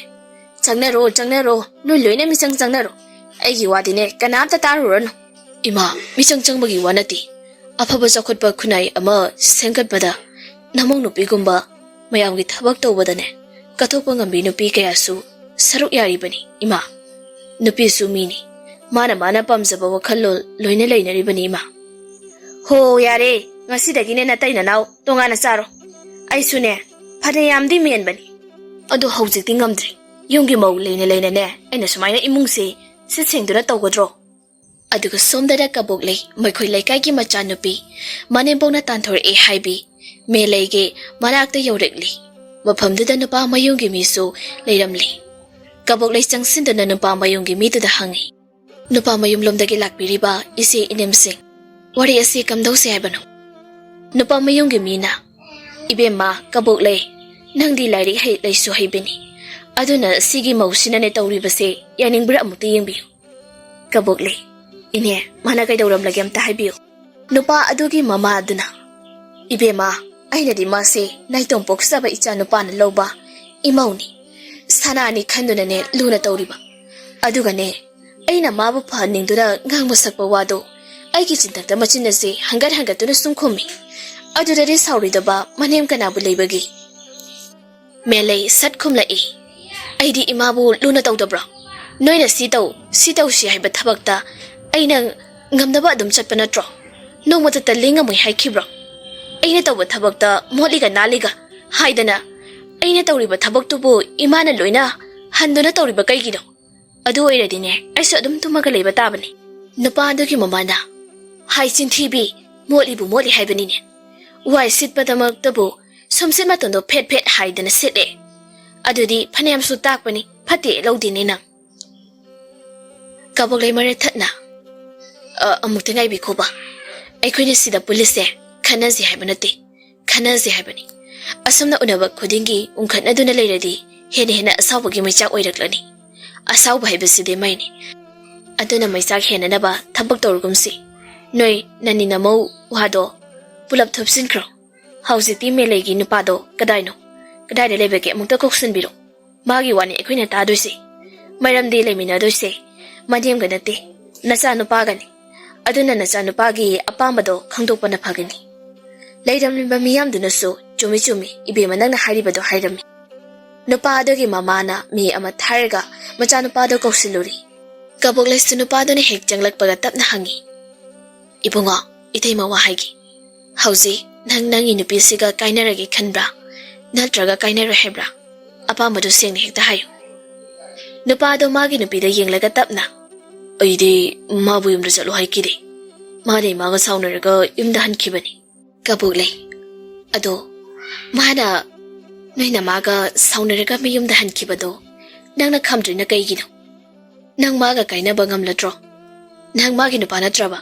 ꯆꯪꯅꯔꯣ, ꯆꯪꯅꯔꯣ, ꯅꯣꯏ ꯂꯣꯏꯅ ꯃꯤꯆꯪ ꯆꯪꯅꯔꯣ꯫ ꯑꯩꯒꯤ ꯋꯥꯗꯤꯅꯦ, ꯀꯅꯥꯝꯇ ꯇꯥꯔꯨꯔꯅꯨ꯫" "ꯏꯃꯥ, ꯃꯤꯆꯪ ꯆꯪꯕꯒꯤ ꯋꯥ ꯅꯠꯇꯦ꯫ ꯑꯐꯕ ꯆꯥꯎꯈꯠꯄ ꯈꯨꯟꯅꯥꯏ ꯑꯃ ꯁꯦꯝꯒꯠꯄꯗ ꯅꯃꯧ ꯅꯨꯄꯤꯒꯨꯝꯕ ꯃꯌꯥꯝꯒꯤ ꯊꯕꯛ ꯇꯧꯕꯗꯅꯦ, ꯀꯠꯊꯣꯛꯄ ꯉꯝꯕꯤ ꯅꯨꯄꯤ ꯀꯌꯥꯁꯨ ꯁꯔꯨꯛ ꯌꯥꯔꯤꯕꯅꯤ, ꯏꯃꯥ꯫ ꯅꯨꯄꯤꯁꯨ ꯃꯤꯅꯤ꯫ ꯃꯥꯅ ꯃꯥꯅ ꯄꯥꯝꯖꯕ ꯋꯥꯈꯜꯂꯣꯟ ꯂꯣꯏꯅ ꯂꯩꯅꯔꯤꯕꯅꯤ, ꯏꯃꯥ꯫" "ꯍꯣ, ꯌꯥꯔꯦ, ꯉꯁꯤꯗꯒꯤꯅꯦ ꯅꯇꯩ ꯅꯅꯥꯎ ꯇꯣꯉꯥꯟꯅ ꯆꯥꯔꯣ꯫ ꯑꯩꯁꯨꯅꯦ ꯐꯅ ꯌꯥꯝꯗꯤ ꯃꯦꯟꯕꯅꯤ꯫ ꯑꯗꯣ ꯍꯧꯖꯤꯛꯇꯤ ꯉꯝꯗ꯭ꯔꯦ꯫ ꯌꯨꯝꯒꯤ ꯃꯧ ꯂꯩꯅ ꯂꯩꯅꯅꯦ ꯑꯩꯅ ꯁꯨꯃꯥꯏꯅ ꯏꯃꯨꯡꯁꯦ ꯁꯤꯠ ꯁꯦꯡꯗꯨꯅ ꯇꯧꯒꯗ꯭ꯔꯣ?" ꯑꯗꯨꯒ ꯁꯣꯝꯗꯅ ꯀꯕꯣꯛꯂꯩ, ꯃꯈꯣꯏ ꯂꯩꯀꯥꯏꯒꯤ ꯃꯆꯥꯅꯨꯄꯤ, ꯃꯅꯦꯝꯕꯣꯛꯅ ꯇꯥꯟꯊꯣꯔꯛꯑꯦ ꯍꯥꯏꯕꯤ ꯃꯦꯂꯩꯒꯤ ꯃꯅꯥꯛꯇ ꯌꯧꯔꯛꯂꯤ꯫ ꯃꯐꯝꯗꯨꯗ ꯅꯨꯄꯥ ꯃꯌꯨꯝꯒꯤ ꯃꯤꯁꯨ ꯂꯩꯔꯝꯂꯤ꯫ ꯀꯕꯣꯛꯂꯩ ꯆꯪꯁꯤꯟꯗꯨꯅ ꯅꯨꯄꯥ ꯃꯌꯨꯝꯒꯤ ꯃꯤꯗꯨꯗ ꯍꯪꯉꯤ, "ꯅꯨꯄꯥ ꯃꯌꯨꯝꯂꯣꯝꯗꯒꯤ ꯂꯥꯛꯄꯤꯔꯤꯕ ꯏꯆꯦ ꯏꯅꯦꯝꯁꯤꯡ, ꯋꯥꯔꯤ ꯑꯁꯤ ꯀꯝꯗꯧꯁꯦ ꯍꯥꯏꯕꯅꯣ?" ꯅꯨꯄꯥ ꯃꯌꯨꯝꯒꯤ ꯃꯤꯅ, "ꯏꯕꯦꯝꯃ ꯀꯕꯣꯛꯂꯩ, ꯅꯪꯗꯤ ꯂꯥꯏꯔꯤꯛ ꯍꯩ ꯂꯩꯁꯨ ꯍꯩꯕꯤꯅꯤ, ꯑꯗꯨꯅ ꯁꯤꯒꯤ ꯃꯧꯁꯤꯅꯅꯦ ꯇꯧꯔꯤꯕꯁꯦ ꯌꯥꯅꯤꯡꯕ꯭ꯔꯥ ꯑꯃꯨꯛꯇ ꯌꯦꯡꯕꯤꯌꯨ꯫" "ꯀꯕꯣꯛꯂꯩ, ꯏꯅꯦ, ꯃꯥꯅ ꯀꯩꯗꯧꯔꯝꯂꯒꯦ ꯑꯝꯇ ꯍꯥꯏꯕꯤꯌꯨ꯫" ꯅꯨꯄꯥ ꯑꯗꯨꯒꯤ ꯃꯃꯥ ꯑꯗꯨꯅ, "ꯏꯕꯦꯝꯃ, ꯑꯩꯅꯗꯤ ꯃꯥꯁꯦ ꯅꯥꯏꯇꯣꯝ ꯄꯣꯛꯆꯕ ꯏꯆꯥ ꯅꯨꯄꯥꯅ ꯂꯧꯕ ꯏꯃꯧꯅꯤ꯫ ꯁꯅꯥꯅꯤ ꯈꯟꯗꯨꯅꯅꯦ ꯂꯨꯅ ꯇꯧꯔꯤꯕ꯫ ꯑꯗꯨꯒꯅꯦ, ꯑꯩꯅ ꯃꯥꯕꯨ ꯐꯍꯟꯅꯤꯡꯗꯨꯅ ꯉꯥꯡꯕ ꯁꯛꯄ ꯋꯥꯗꯣ ꯑꯩꯒꯤ ꯆꯤꯟꯊꯛꯇ ꯃꯆꯤꯟ ꯑꯁꯤ ꯍꯪꯒꯠ ꯍꯪꯒꯠꯇꯨꯅ ꯁꯨꯝ ꯈꯨꯝꯃꯤ꯫ ꯑꯗꯨꯗꯗꯤ ꯁꯥꯎꯔꯣꯏꯗꯕ ꯃꯅꯦꯝ ꯀꯅꯥꯕꯨ ꯂꯩꯕꯒꯦ? ꯃꯦꯂꯩ ꯁꯠ ꯈꯨꯝꯂꯛꯏ, "ꯑꯩꯗꯤ ꯏꯃꯥꯕꯨ ꯂꯨꯅ ꯇꯧꯗꯕ꯭ꯔꯣ? ꯅꯣꯏꯅ ꯁꯤ ꯇꯧ, ꯁꯤ ꯇꯧꯁꯤ ꯍꯥꯏꯕ ꯊꯕꯛꯇ ꯑꯩꯅ ꯉꯝꯅꯕ ꯑꯗꯨꯝ ꯆꯠꯄ ꯅꯠꯇ꯭ꯔꯣ? ꯅꯣꯡꯃꯇ ꯇꯜꯂꯤ ꯉꯝꯃꯣꯏ ꯍꯥꯏꯈꯤꯕ꯭ꯔꯣ? ꯑꯩꯅ ꯇꯧꯕ ꯊꯕꯛꯇ ꯃꯣꯠꯂꯤꯒ ꯅꯥꯜꯂꯤꯒ ꯍꯥꯏꯗꯅ ꯑꯩꯅ ꯇꯧꯔꯤꯕ ꯊꯕꯛꯇꯨꯕꯨ ꯏꯃꯥꯅ ꯂꯣꯏꯅ ꯍꯟꯗꯨꯅ ꯇꯧꯔꯤꯕ ꯀꯩꯒꯤꯅꯣ? ꯑꯗꯨ ꯑꯣꯏꯔꯗꯤꯅꯦ, ꯑꯩꯁꯨ ꯑꯗꯨꯝ ꯇꯨꯝꯃꯒ ꯂꯩꯕ ꯇꯥꯕꯅꯤ"꯫ ꯅꯨꯄꯥ ꯑꯗꯨꯒꯤ ꯃꯃꯥꯅ, "ꯍꯥꯏ ꯆꯤꯟꯊꯤꯕꯤ, ꯃꯣꯠꯂꯤꯕꯨ ꯃꯣꯠꯂꯤ ꯍꯥꯏꯕꯅꯤꯅꯦ꯫ ꯋꯥꯏ ꯁꯤꯠꯄꯗꯃꯛꯇꯕꯨ ꯁꯨꯝꯁꯤꯠ ꯃꯇꯣꯟꯗꯣ ꯐꯦꯠ ꯐꯦꯠ ꯍꯥꯏꯗꯅ ꯁꯤꯠꯂꯦ꯫ ꯑꯗꯨꯗꯤ ꯐꯅꯌꯥꯝꯁꯨ ꯇꯥꯛꯄꯅꯤ, ꯐꯠꯇꯦ ꯂꯧꯗꯦꯅꯦ ꯅꯪ"꯫ ꯀꯕꯣꯛꯂꯩ ꯃꯔꯩ ꯊꯠꯅ, "ꯑ, ꯑꯃꯨꯛꯇ ꯉꯥꯏꯕꯤꯈꯣꯕ꯫ ꯑꯩꯈꯣꯏꯅ ꯁꯤꯗ ꯄꯨꯜꯂꯤꯁꯦ ꯈꯟꯅꯁꯤ ꯍꯥꯏꯕ ꯅꯠꯇꯦ, ꯈꯟꯅꯁꯤ ꯍꯥꯏꯕꯅꯤ꯫ ꯑꯁꯨꯝꯅ ꯎꯅꯕ ꯈꯨꯗꯤꯡꯒꯤ ꯎꯪꯈꯠꯅꯗꯨꯅ ꯂꯩꯔꯗꯤ ꯍꯦꯟꯅ ꯍꯦꯟꯅ ꯑꯁꯥꯎꯕꯒꯤ ꯃꯩꯆꯥꯛ ꯑꯣꯏꯔꯛꯂꯅꯤ꯫ ꯑꯁꯥꯎꯕ ꯍꯥꯏꯕꯁꯤꯗꯤ ꯃꯩꯅꯤ꯫ ꯑꯗꯨꯅ ꯃꯩꯆꯥꯛ ꯍꯦꯟꯅꯅꯕ ꯊꯕꯛ ꯇꯧꯔꯒꯨꯝꯁꯤ꯫ ꯅꯣꯏ ꯅꯅꯤ ꯅꯃꯧ ꯋꯥꯗꯣ ꯄꯨꯂꯞ ꯊꯨꯞꯆꯤꯟꯈ꯭ꯔꯣ꯫ ꯍꯧꯖꯤꯛꯇꯤ ꯃꯦꯂꯩꯒꯤ ꯅꯨꯄꯥꯗꯣ ꯀꯗꯥꯏꯅꯣ? ꯀꯗꯥꯏꯗ ꯂꯩꯕꯒꯦ? ꯑꯃꯨꯛꯇ ꯀꯧꯁꯤꯟꯕꯤꯔꯣ꯫ ꯃꯥꯒꯤ ꯋꯥꯅꯤ ꯑꯩꯈꯣꯏꯅ ꯇꯥꯗꯣꯏꯁꯦ꯫ ꯃꯔꯝꯗꯤ ꯂꯩꯃꯤꯟꯅꯗꯣꯏꯁꯦ ꯃꯅꯦꯝꯒ ꯅꯠꯇꯦ, ꯅꯆꯥꯅꯨꯄꯥꯒꯅꯤ꯫ ꯑꯗꯨꯅ ꯅꯆꯥꯅꯨꯄꯥꯒꯤ ꯑꯄꯥꯝꯕꯗꯣ ꯈꯪꯗꯣꯛꯄꯅ ꯐꯒꯅꯤ"꯫ ꯂꯩꯔꯝꯂꯤꯕ ꯃꯤꯌꯥꯝꯗꯨꯅꯁꯨ, "ꯆꯨꯝꯃꯤ, ꯆꯨꯝꯃꯤ, ꯏꯕꯦꯝꯃ ꯅꯪꯅ ꯍꯥꯏꯔꯤꯕꯗꯣ" ꯍꯥꯏꯔꯝꯃꯤ꯫ ꯅꯨꯄꯥ ꯑꯗꯨꯒꯤ ꯃꯃꯥꯅ ꯃꯤ ꯑꯃ ꯊꯥꯔꯒ ꯃꯆꯥꯅꯨꯄꯥꯗꯣ ꯀꯧꯁꯤꯜꯂꯨꯔꯤ꯫ ꯀꯕꯣꯛꯂꯩꯁꯨ ꯅꯨꯄꯥꯗꯨꯅ ꯍꯦꯛ ꯆꯪꯂꯛꯄꯒ ꯇꯞꯅ ꯍꯪꯉꯤ, "ꯏꯕꯨꯡꯉꯣ, ꯏꯇꯩꯃ ꯋꯥ ꯍꯥꯏꯒꯦ꯫ ꯍꯧꯖꯤꯛ ꯅꯪ ꯅꯪꯒꯤ ꯅꯨꯄꯤꯁꯤꯒ ꯀꯥꯏꯅꯔꯒꯦ ꯈꯟꯕ꯭ꯔꯥ? ꯅꯠꯇ꯭ꯔꯒ ꯀꯥꯏꯅꯔꯣꯏ ꯍꯥꯏꯕ꯭ꯔꯥ? ꯑꯄꯥꯝꯕꯗꯨ ꯁꯦꯡꯅ ꯍꯦꯛꯇ ꯍꯥꯏꯌꯨ"꯫ ꯅꯨꯄꯥꯗꯣ ꯃꯥꯒꯤ ꯅꯨꯄꯤꯗ ꯌꯦꯡꯂꯒ ꯇꯞꯅ, "ꯑꯩꯗꯤ ꯃꯥꯕꯨ ꯌꯨꯝꯗ ꯆꯠꯂꯣ ꯍꯥꯏꯈꯤꯗꯦ꯫ ꯃꯥꯅ ꯏꯃꯥꯒ ꯁꯥꯎꯅꯔꯒ ꯌꯨꯝꯗ ꯍꯟꯈꯤꯕꯅꯤ"꯫ ꯀꯕꯣꯛꯂꯩ, "ꯑꯗꯣ ꯃꯥꯅ ꯅꯣꯏ ꯅꯃꯥꯒ ꯁꯥꯎꯅꯔꯒ ꯃꯌꯨꯝꯗ ꯍꯟꯈꯤꯕꯗꯣ ꯅꯪꯅ ꯈꯝꯗ꯭ꯔꯤꯅ ꯀꯩꯒꯤꯅꯣ? ꯅꯪ ꯃꯥꯒ ꯀꯥꯏꯅꯕ ꯉꯝꯂꯗ꯭ꯔꯣ? ꯅꯪ ꯃꯥꯒꯤ ꯅꯨꯄꯥ ꯅꯠꯇ꯭ꯔꯕ?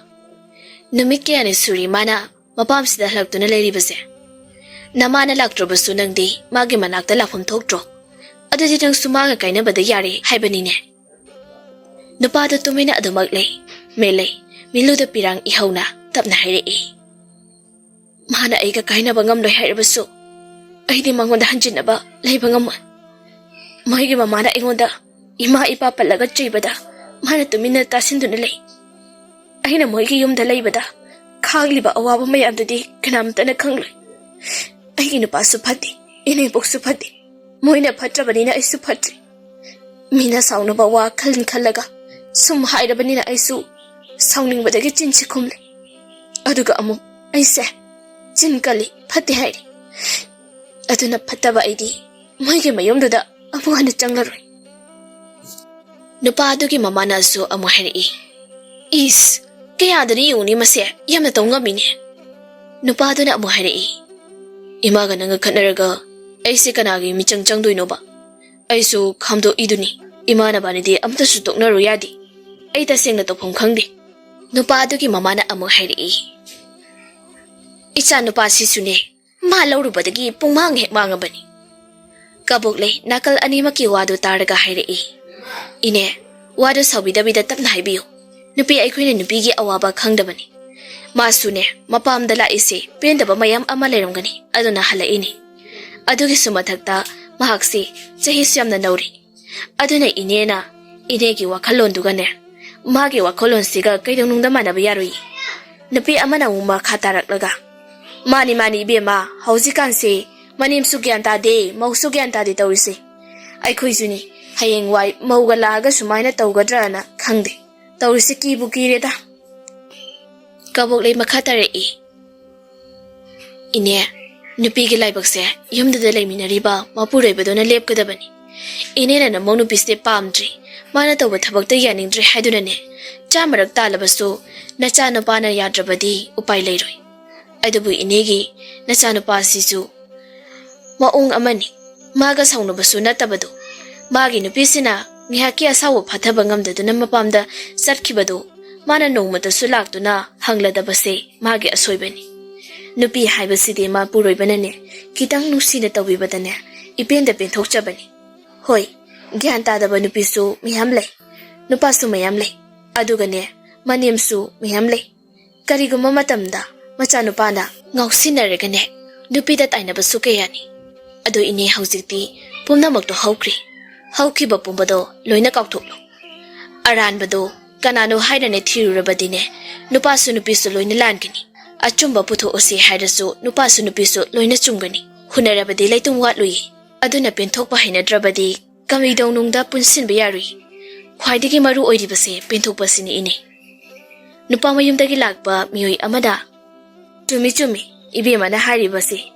ꯅꯨꯃꯤꯠ ꯀꯌꯥꯅꯤ ꯁꯨꯔꯤ ꯃꯥꯅ ꯃꯄꯥꯝꯁꯤꯗ ꯍꯜꯂꯛꯇꯨꯅ ꯂꯩꯔꯤꯕꯁꯦ? ꯅꯃꯥꯅ ꯂꯥꯛꯇ꯭ꯔꯕꯁꯨ ꯅꯪꯗꯤ ꯃꯥꯒꯤ ꯃꯅꯥꯛꯇ ꯂꯥꯛꯐꯝ ꯊꯣꯛꯇ꯭ꯔꯣ? ꯑꯗꯨꯗꯤ ꯅꯪꯁꯨ ꯃꯥꯒ ꯀꯥꯏꯅꯕꯗ ꯌꯥꯔꯦ ꯍꯥꯏꯕꯅꯤꯅꯦ"꯫ ꯅꯨꯄꯥꯗꯣ ꯇꯨꯃꯤꯟꯅ ꯑꯗꯨꯃꯛ ꯂꯩ꯫ ꯃꯦꯂꯩ, ꯃꯤꯠꯂꯨꯗ ꯄꯤꯔꯥꯡ ꯏꯍꯧꯅ ꯇꯞꯅ ꯍꯥꯏꯔꯛꯏ, "ꯃꯥꯅ ꯑꯩꯒ ꯀꯥꯏꯅꯕ ꯉꯝꯂꯣꯏ ꯍꯥꯏꯔꯕꯁꯨ ꯑꯩꯗꯤ ꯃꯉꯣꯟꯗ ꯍꯟꯖꯤꯟꯅꯕ ꯂꯩꯕ ꯉꯝꯃꯣꯏ"꯫ ꯃꯣꯏꯒꯤ ꯃꯃꯥꯅ ꯑꯩꯉꯣꯟꯗ ꯏꯃꯥ ꯏꯄꯥ ꯄꯜꯂꯒ ꯆꯩꯕꯗ ꯃꯥꯅ ꯇꯨꯃꯤꯟꯅ ꯇꯥꯁꯤꯟꯗꯨꯅ ꯂꯩ꯫ ꯑꯩꯅ ꯃꯣꯏꯒꯤ ꯌꯨꯝꯗ ꯂꯩꯕꯗ ꯈꯥꯡꯂꯤꯕ ꯑꯋꯥꯕ ꯃꯌꯥꯝꯗꯨꯗꯤ ꯀꯅꯥꯝꯇꯅ ꯈꯪꯂꯣꯏ꯫ ꯑꯩꯒꯤ ꯅꯨꯄꯥꯁꯨ ꯐꯠꯇꯦ, ꯏꯅꯦꯝꯕꯣꯛꯁꯨ ꯐꯠꯇꯦ꯫ ꯃꯣꯏꯅ ꯐꯠꯇ꯭ꯔꯕꯅꯤꯅ ꯑꯩꯁꯨ ꯐꯠꯇ꯭ꯔꯦ꯫ ꯃꯤꯅ ꯁꯥꯎꯅꯕ ꯋꯥ ꯈꯜ ꯈꯜꯂꯒ ꯁꯨꯝ ꯍꯥꯏꯔꯕꯅꯤꯅ ꯑꯩꯁꯨ ꯁꯥꯎꯅꯤꯡꯕꯗꯒꯤ ꯆꯤꯟꯁꯤ ꯈꯨꯝꯂꯦ꯫ ꯑꯗꯨꯒ ꯑꯃꯨꯛ ꯑꯩꯁꯦ ꯆꯤꯟ ꯀꯜꯂꯤ, ꯐꯠꯇꯦ ꯍꯥꯏꯔꯤ꯫ ꯑꯗꯨꯅ ꯐꯠꯇꯕ ꯑꯩꯗꯤ ꯃꯣꯏꯒꯤ ꯃꯌꯨꯝꯗꯨꯗ ꯑꯃꯨꯛ ꯍꯟꯅ ꯆꯪꯂꯔꯣꯏ꯫ ꯅꯨꯄꯥ ꯑꯗꯨꯒꯤ ꯃꯃꯥꯅꯁꯨ ꯑꯃꯨꯛ ꯍꯥꯏꯔꯛꯏ, "ꯏꯁ, ꯀꯌꯥꯗꯅ ꯌꯦꯡꯉꯨꯅꯤ ꯃꯁꯦ, ꯌꯥꯝꯅ ꯇꯧ ꯉꯝꯃꯤꯅꯦ"꯫ ꯅꯨꯄꯥꯗꯨꯅ ꯑꯃꯨꯛ ꯍꯥꯏꯔꯛꯏ, "ꯏꯃꯥꯒ ꯅꯪꯒ ꯈꯠꯅꯔꯒ ꯑꯩꯁꯦ ꯀꯅꯥꯒꯤ ꯃꯤꯆꯪ ꯆꯪꯗꯣꯏꯅꯣꯕ? ꯑꯩꯁꯨ ꯈꯥꯝꯗꯣꯛꯏꯗꯨꯅꯤ, ꯏꯃꯥ ꯅꯕꯥꯅꯤꯗꯤ ꯑꯃꯠꯇꯁꯨ ꯇꯣꯛꯅꯔꯨ ꯌꯥꯗꯦ꯫ ꯑꯩ ꯇꯁꯦꯡꯅ ꯇꯧꯐꯝ ꯈꯪꯗꯦ"꯫ ꯅꯨꯄꯥ ꯑꯗꯨꯒꯤ ꯃꯃꯥꯅ ꯑꯃꯨꯛ ꯍꯥꯏꯔꯛꯏ, "ꯏꯆꯥ ꯅꯨꯄꯥꯁꯤꯁꯨꯅꯦ, ꯃꯥ ꯂꯧꯔꯨꯕꯗꯒꯤ ꯄꯨꯡꯃꯥꯡ ꯍꯦꯛ ꯃꯥꯡꯉꯕꯅꯤ"꯫ ꯀꯕꯣꯛꯂꯩ ꯅꯥꯀꯜ ꯑꯅꯤꯃꯛꯀꯤ ꯋꯥꯗꯨ ꯇꯥꯔꯒ ꯍꯥꯏꯔꯛꯏ, "ꯏꯅꯦ, ꯋꯥꯗꯨ ꯁꯥꯎꯕꯤꯗꯕꯤꯗ ꯇꯞꯅ ꯍꯥꯏꯕꯤꯌꯨ꯫ ꯅꯨꯄꯤ ꯑꯩꯈꯣꯏꯅ ꯅꯨꯄꯤꯒꯤ ꯑꯋꯥꯕ ꯈꯪꯗꯕꯅꯤ꯫ ꯃꯥꯁꯨꯅꯦ, ꯃꯄꯥꯝꯗ ꯂꯥꯛꯏꯁꯦ ꯄꯦꯟꯗꯕ ꯃꯌꯥꯝ ꯑꯃ ꯂꯩꯔꯝꯒꯅꯤ, ꯑꯗꯨꯅ ꯍꯜꯂꯛꯏꯅꯤ꯫ ꯑꯗꯨꯒꯤꯁꯨ ꯃꯊꯛꯇ ꯃꯍꯥꯛꯁꯤ ꯆꯍꯤꯁꯨ ꯌꯥꯝꯅ ꯅꯧꯔꯤ꯫ ꯑꯗꯨꯅ ꯏꯅꯦꯅ ꯏꯅꯦꯒꯤ ꯋꯥꯈꯜꯂꯣꯟꯗꯨꯒꯅꯦ, ꯃꯥꯒꯤ ꯋꯥꯈꯜꯂꯣꯟꯁꯤꯒ ꯀꯩꯗꯧꯅꯨꯡꯗ ꯃꯥꯟꯅꯕ ꯌꯥꯔꯣꯏꯌꯦ"꯫ ꯅꯨꯄꯤ ꯑꯃꯅ ꯑꯃꯨꯛ ꯃꯈꯥ ꯇꯥꯔꯛꯂꯒ, "ꯃꯥꯅꯤ, ꯃꯥꯅꯤ ꯏꯕꯦꯝꯃ, ꯍꯧꯖꯤꯛꯀꯥꯟꯁꯦ ꯃꯅꯦꯝꯁꯨ ꯒ꯭ꯌꯥꯟ ꯇꯥꯗꯦ, ꯃꯧꯁꯨ ꯒ꯭ꯌꯥꯟ ꯇꯥꯗꯦ ꯇꯧꯔꯤꯁꯦ꯫ ꯑꯩꯈꯣꯏꯁꯨꯅꯤ, ꯍꯌꯦꯡꯋꯥꯏ ꯃꯧꯒ ꯂꯥꯛꯑꯒ ꯁꯨꯃꯥꯏꯅ ꯇꯧꯒꯗ꯭ꯔꯅ ꯈꯪꯗꯦ꯫ ꯇꯧꯔꯤꯁꯦ ꯀꯤꯕꯨ ꯀꯤꯔꯦꯗ"꯫ ꯀꯕꯣꯛꯂꯩ ꯃꯈꯥ ꯇꯥꯔꯛꯏ, "ꯏꯅꯦ, ꯅꯨꯄꯤꯒꯤ ꯂꯥꯏꯕꯛꯁꯦ ꯌꯨꯝꯗꯨꯗ ꯂꯩꯃꯤꯟꯅꯔꯤꯕ ꯃꯄꯨꯔꯣꯏꯕꯗꯨꯅ ꯂꯦꯞꯀꯗꯕꯅꯤ꯫ ꯏꯅꯦꯅ ꯅꯃꯧ ꯅꯨꯄꯤꯁꯦ ꯄꯥꯝꯗ꯭ꯔꯦ, ꯃꯥꯅ ꯇꯧꯕ ꯊꯕꯛꯇ ꯌꯥꯅꯤꯡꯗ꯭ꯔꯦ ꯍꯥꯏꯗꯨꯅꯅꯦ, ꯆꯥꯃꯔꯛ ꯇꯥꯜꯂꯕꯁꯨ ꯅꯆꯥꯅꯨꯄꯥꯅ ꯌꯥꯗ꯭ꯔꯕꯗꯤ ꯎꯄꯥꯏ ꯂꯩꯔꯣꯏ꯫ ꯑꯗꯨꯕꯨ ꯏꯅꯦꯒꯤ ꯅꯆꯥꯅꯨꯄꯥꯁꯤꯁꯨ ꯃꯑꯣꯡ ꯑꯃꯅꯤ, ꯃꯥꯒ ꯁꯥꯎꯅꯕꯁꯨ ꯅꯠꯇꯕꯗꯨ꯫ ꯃꯥꯒꯤ ꯅꯨꯄꯤꯁꯤꯅ ꯉꯥꯏꯍꯥꯛꯀꯤ ꯑꯁꯥꯎꯕ ꯐꯥꯊꯕ ꯉꯝꯗꯗꯨꯅ ꯃꯄꯥꯝꯗ ꯆꯠꯈꯤꯕꯗꯨ ꯃꯥꯅ ꯅꯣꯡꯃꯇꯁꯨ ꯂꯥꯛꯇꯨꯅ ꯍꯪꯂꯗꯕꯁꯦ ꯃꯥꯒꯤ ꯑꯁꯣꯏꯕꯅꯤ꯫ ꯅꯨꯄꯤ ꯍꯥꯏꯕꯁꯤꯗꯤ ꯃꯄꯨꯔꯣꯏꯕꯅꯅꯦ, ꯈꯤꯇꯪ ꯅꯨꯡꯁꯤꯅ ꯇꯧꯕꯤꯕꯗꯅꯦ, ꯏꯄꯦꯟꯗ ꯄꯦꯟꯊꯣꯛꯆꯕꯅꯤ꯫ ꯍꯣꯏ, ꯒ꯭ꯌꯥꯟ ꯇꯥꯗꯕ ꯅꯨꯄꯤꯁꯨ ꯃꯌꯥꯝ ꯂꯩ, ꯅꯨꯄꯥꯁꯨ ꯃꯌꯥꯝ ꯂꯩ, ꯑꯗꯨꯒꯅꯦ, ꯃꯅꯦꯝꯁꯨ ꯃꯌꯥꯝ ꯂꯩ꯫ ꯀꯔꯤꯒꯨꯝꯕ ꯃꯇꯝꯗ ꯃꯆꯥꯅꯨꯄꯥꯅ ꯉꯥꯎꯁꯤꯟꯅꯔꯒꯅꯦ, ꯅꯨꯄꯤꯗ ꯇꯥꯏꯅꯕꯁꯨ ꯀꯌꯥꯅꯤ꯫ ꯑꯗꯣ ꯏꯅꯦ, ꯍꯧꯖꯤꯛꯇꯤ ꯄꯨꯝꯅꯃꯛꯇꯣ ꯍꯧꯈ꯭ꯔꯦ꯫ ꯍꯧꯈꯤꯕ ꯄꯨꯝꯕꯗꯣ ꯂꯣꯏꯅ ꯀꯥꯎꯊꯣꯛꯂꯣ꯫ ꯑꯔꯥꯟꯕꯗꯣ ꯀꯅꯥꯅꯣ ꯍꯥꯏꯅꯅꯦ ꯊꯤꯔꯨꯔꯕꯗꯤꯅꯦ, ꯅꯨꯄꯥꯁꯨ ꯅꯨꯄꯤꯁꯨ ꯂꯣꯏꯅ ꯂꯥꯟꯒꯅꯤ꯫ ꯑꯆꯨꯝꯕ ꯄꯨꯊꯣꯛꯎꯁꯤ ꯍꯥꯏꯔꯁꯨ ꯅꯨꯄꯥꯁꯨ ꯅꯨꯄꯤꯁꯨ ꯂꯣꯏꯅ ꯆꯨꯝꯒꯅꯤ꯫ ꯍꯨꯟꯅꯔꯕꯗꯤ ꯂꯩꯇꯨꯝ ꯋꯥꯠꯂꯨꯏ꯫ ꯑꯗꯨꯅ ꯄꯦꯟꯊꯣꯛꯄ ꯍꯩꯅꯗ꯭ꯔꯕꯗꯤ ꯀꯃꯤꯗꯧꯅꯨꯡꯗ ꯄꯨꯟꯁꯤꯟꯕ ꯌꯥꯔꯨꯏ꯫ ꯈ꯭ꯋꯥꯏꯗꯒꯤ ꯃꯔꯨ ꯑꯣꯏꯔꯤꯕꯁꯦ ꯄꯦꯟꯊꯣꯛꯄꯁꯤꯅꯤ ꯏꯅꯦ꯫ ꯅꯨꯄꯥ ꯃꯌꯨꯝꯗꯒꯤ ꯂꯥꯛꯄ ꯃꯤꯑꯣꯏ ꯑꯃꯗ, "ꯆꯨꯝꯃꯤ ꯆꯨꯝꯃꯤ, ꯏꯕꯦꯝꯃꯅ ꯍꯥꯏꯔꯤꯕꯁꯤ꯫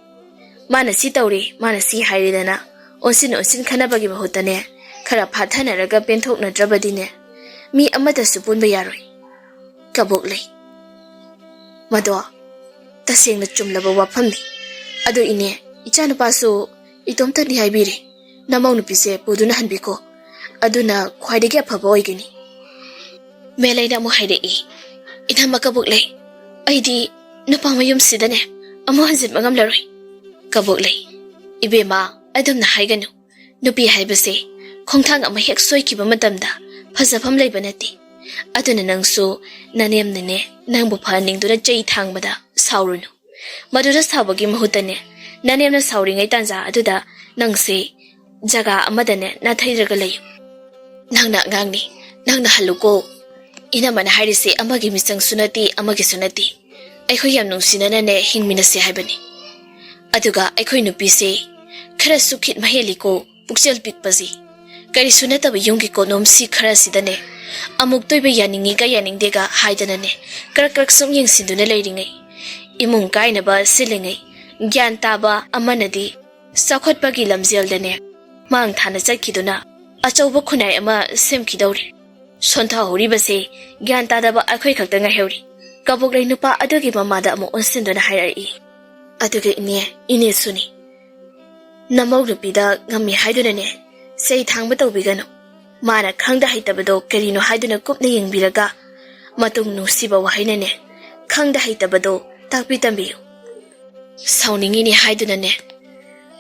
ꯃꯥꯅ ꯁꯤ ꯇꯧꯔꯤ, ꯃꯥꯅ ꯁꯤ ꯍꯥꯏꯔꯤꯗꯅ ꯑꯣꯟꯁꯤꯟ ꯑꯣꯟꯁꯤꯟ ꯈꯟꯅꯕꯒꯤ ꯃꯍꯨꯠꯇꯅꯦ, ꯈꯔ ꯐꯥꯊꯅꯔꯒ ꯄꯦꯟꯊꯣꯛꯅꯗ꯭ꯔꯕꯗꯤꯅꯦ, ꯃꯤ ꯑꯃꯠꯇꯁꯨ ꯄꯨꯟꯕ ꯌꯥꯔꯣꯏ꯫ ꯀꯕꯣꯛꯂꯩ, ꯃꯗꯣ ꯇꯁꯦꯡꯅ ꯆꯨꯝꯂꯕ ꯋꯥꯐꯝꯅꯤ꯫ ꯑꯗꯨ ꯏꯅꯦ, ꯏꯆꯥꯅꯨꯄꯥꯁꯨ ꯏꯇꯣꯝꯇꯅꯤ ꯍꯥꯏꯕꯤꯔꯦ꯫ ꯅꯃꯧ ꯅꯨꯄꯤꯁꯦ ꯄꯨꯗꯨꯅ ꯍꯟꯕꯤꯈꯣ꯫ ꯑꯗꯨꯅ ꯈ꯭ꯋꯥꯏꯗꯒꯤ ꯑꯐꯕ ꯑꯣꯏꯒꯅꯤ꯫" ꯃꯦꯂꯩꯅ ꯑꯃꯨꯛ ꯍꯥꯏꯔꯛꯏ, "ꯏꯅꯝꯃ ꯀꯕꯣꯛꯂꯩ, ꯑꯩꯗꯤ ꯅꯨꯄꯥ ꯃꯌꯨꯝꯁꯤꯗꯅꯦ ꯑꯃꯨꯛ ꯍꯟꯖꯤꯟꯕ ꯉꯝꯂꯔꯣꯏ꯫" ꯀꯕꯣꯛꯂꯩ, "ꯏꯕꯦꯝꯃ, ꯑꯗꯨꯝꯅ ꯍꯥꯏꯒꯅꯨ꯫ ꯅꯨꯄꯤ ꯍꯥꯏꯕꯁꯦ ꯈꯣꯡꯊꯥꯡ ꯑꯃ ꯍꯦꯛ ꯁꯣꯏꯈꯤꯕ ꯃꯇꯝꯗ ꯐꯖꯐꯝ ꯂꯩꯕ ꯅꯠꯇꯦ꯫ ꯑꯗꯨꯅ ꯅꯪꯁꯨ ꯅꯅꯦꯝꯅꯅꯦ ꯅꯪꯕꯨ ꯐꯍꯟꯅꯤꯡꯗꯨꯅ ꯆꯩ ꯊꯥꯡꯕꯗ ꯁꯥꯎꯔꯨꯅꯨ꯫ ꯃꯗꯨꯗ ꯁꯥꯎꯕꯒꯤ ꯃꯍꯨꯠꯇꯅꯦ, ꯅꯅꯦꯝꯅ ꯁꯥꯎꯔꯤꯉꯩ ꯇꯥꯟꯖꯥ ꯑꯗꯨꯗ ꯅꯪꯁꯦ ꯖꯒꯥ ꯑꯃꯗꯅꯦ ꯅꯥꯊꯩꯔꯒ ꯂꯩꯌꯨ꯫ ꯅꯪꯅ ꯑꯉꯥꯡꯅꯤ, ꯅꯪꯅ ꯍꯜꯂꯨꯀꯣ꯫ ꯏꯅꯝꯃꯅ ꯍꯥꯏꯔꯤꯁꯦ ꯑꯃꯒꯤ ꯃꯤꯆꯪꯁꯨ ꯅꯠꯇꯦ, ꯑꯃꯒꯤꯁꯨ ꯅꯠꯇꯦ꯫ ꯑꯩꯈꯣꯏ ꯌꯥꯝ ꯅꯨꯡꯁꯤꯅꯅꯅꯦ ꯍꯤꯡꯃꯤꯟꯅꯁꯦ ꯍꯥꯏꯕꯅꯤ꯫ ꯑꯗꯨꯒ ꯑꯩꯈꯣꯏ ꯅꯨꯄꯤꯁꯦ ꯈꯔꯁꯨ ꯈꯤꯠ ꯃꯍꯦꯜꯂꯤꯀꯣ, ꯄꯨꯛꯆꯦꯜ ꯄꯤꯛꯄꯁꯤ꯫ ꯀꯔꯤꯁꯨ ꯅꯠꯇꯕ ꯌꯨꯝꯒꯤ ꯀꯣꯠꯅꯣꯝꯁꯤ ꯈꯔꯁꯤꯗꯅꯦ ꯑꯃꯨꯛꯇꯣꯏꯕ ꯌꯥꯅꯤꯡꯉꯤꯒ ꯌꯥꯅꯤꯡꯗꯦꯒ ꯍꯥꯏꯗꯅꯅꯦ ꯀ꯭ꯔꯛ ꯀ꯭ꯔꯛ ꯁꯨꯝ ꯌꯦꯡꯁꯤꯟꯗꯨꯅ ꯂꯩꯔꯤꯉꯩ, ꯏꯃꯨꯡ ꯀꯥꯏꯅꯕ ꯁꯤꯜꯂꯤꯉꯩ, ꯒ꯭ꯌꯥꯟ ꯇꯥꯕ ꯑꯃꯅꯗꯤ ꯆꯥꯎꯈꯠꯄꯒꯤ ꯂꯝꯖꯦꯜꯗꯅꯦ ꯃꯥꯡ ꯊꯥꯅ ꯆꯠꯈꯤꯗꯨꯅ ꯑꯆꯧꯕ ꯈꯨꯟꯅꯥꯏ ꯑꯃ ꯁꯦꯝꯈꯤꯗꯧꯔꯦ꯫ ꯁꯣꯟꯊꯍꯧꯔꯤꯕꯁꯦ ꯒ꯭ꯌꯥꯟ ꯇꯥꯗꯕ ꯑꯩꯈꯣꯏ ꯈꯛꯇ ꯉꯥꯏꯍꯧꯔꯤ꯫" ꯀꯕꯣꯛꯂꯩ ꯅꯨꯄꯥ ꯑꯗꯨꯒꯤ ꯃꯃꯥꯗ ꯑꯃꯨꯛ ꯑꯣꯟꯁꯤꯟꯗꯨꯅ ꯍꯥꯏꯔꯛꯏ, "ꯑꯗꯨꯒ ꯏꯅꯦ, ꯏꯅꯦꯁꯨꯅꯤ꯫ ꯅꯃꯧ ꯅꯨꯄꯤꯗ ꯉꯝꯃꯤ ꯍꯥꯏꯗꯨꯅꯅꯦ ꯆꯩ ꯊꯥꯡꯕ ꯇꯧꯕꯤꯒꯅꯨ꯫ ꯃꯥꯅ ꯈꯪꯗ ꯍꯩꯇꯕꯗꯣ ꯀꯔꯤꯅꯣ ꯍꯥꯏꯗꯨꯅ ꯀꯨꯞꯅ ꯌꯦꯡꯕꯤꯔꯒ ꯃꯇꯨꯡ ꯅꯨꯡꯁꯤꯕ ꯋꯥꯍꯩꯅꯅꯦ ꯈꯪꯗ ꯍꯩꯇꯕꯗꯣ ꯇꯥꯛꯄꯤ ꯇꯝꯕꯤꯌꯨ꯫" ꯁꯥꯎꯅꯤꯡꯉꯤꯅꯤ ꯍꯥꯏꯗꯨꯅꯅꯦ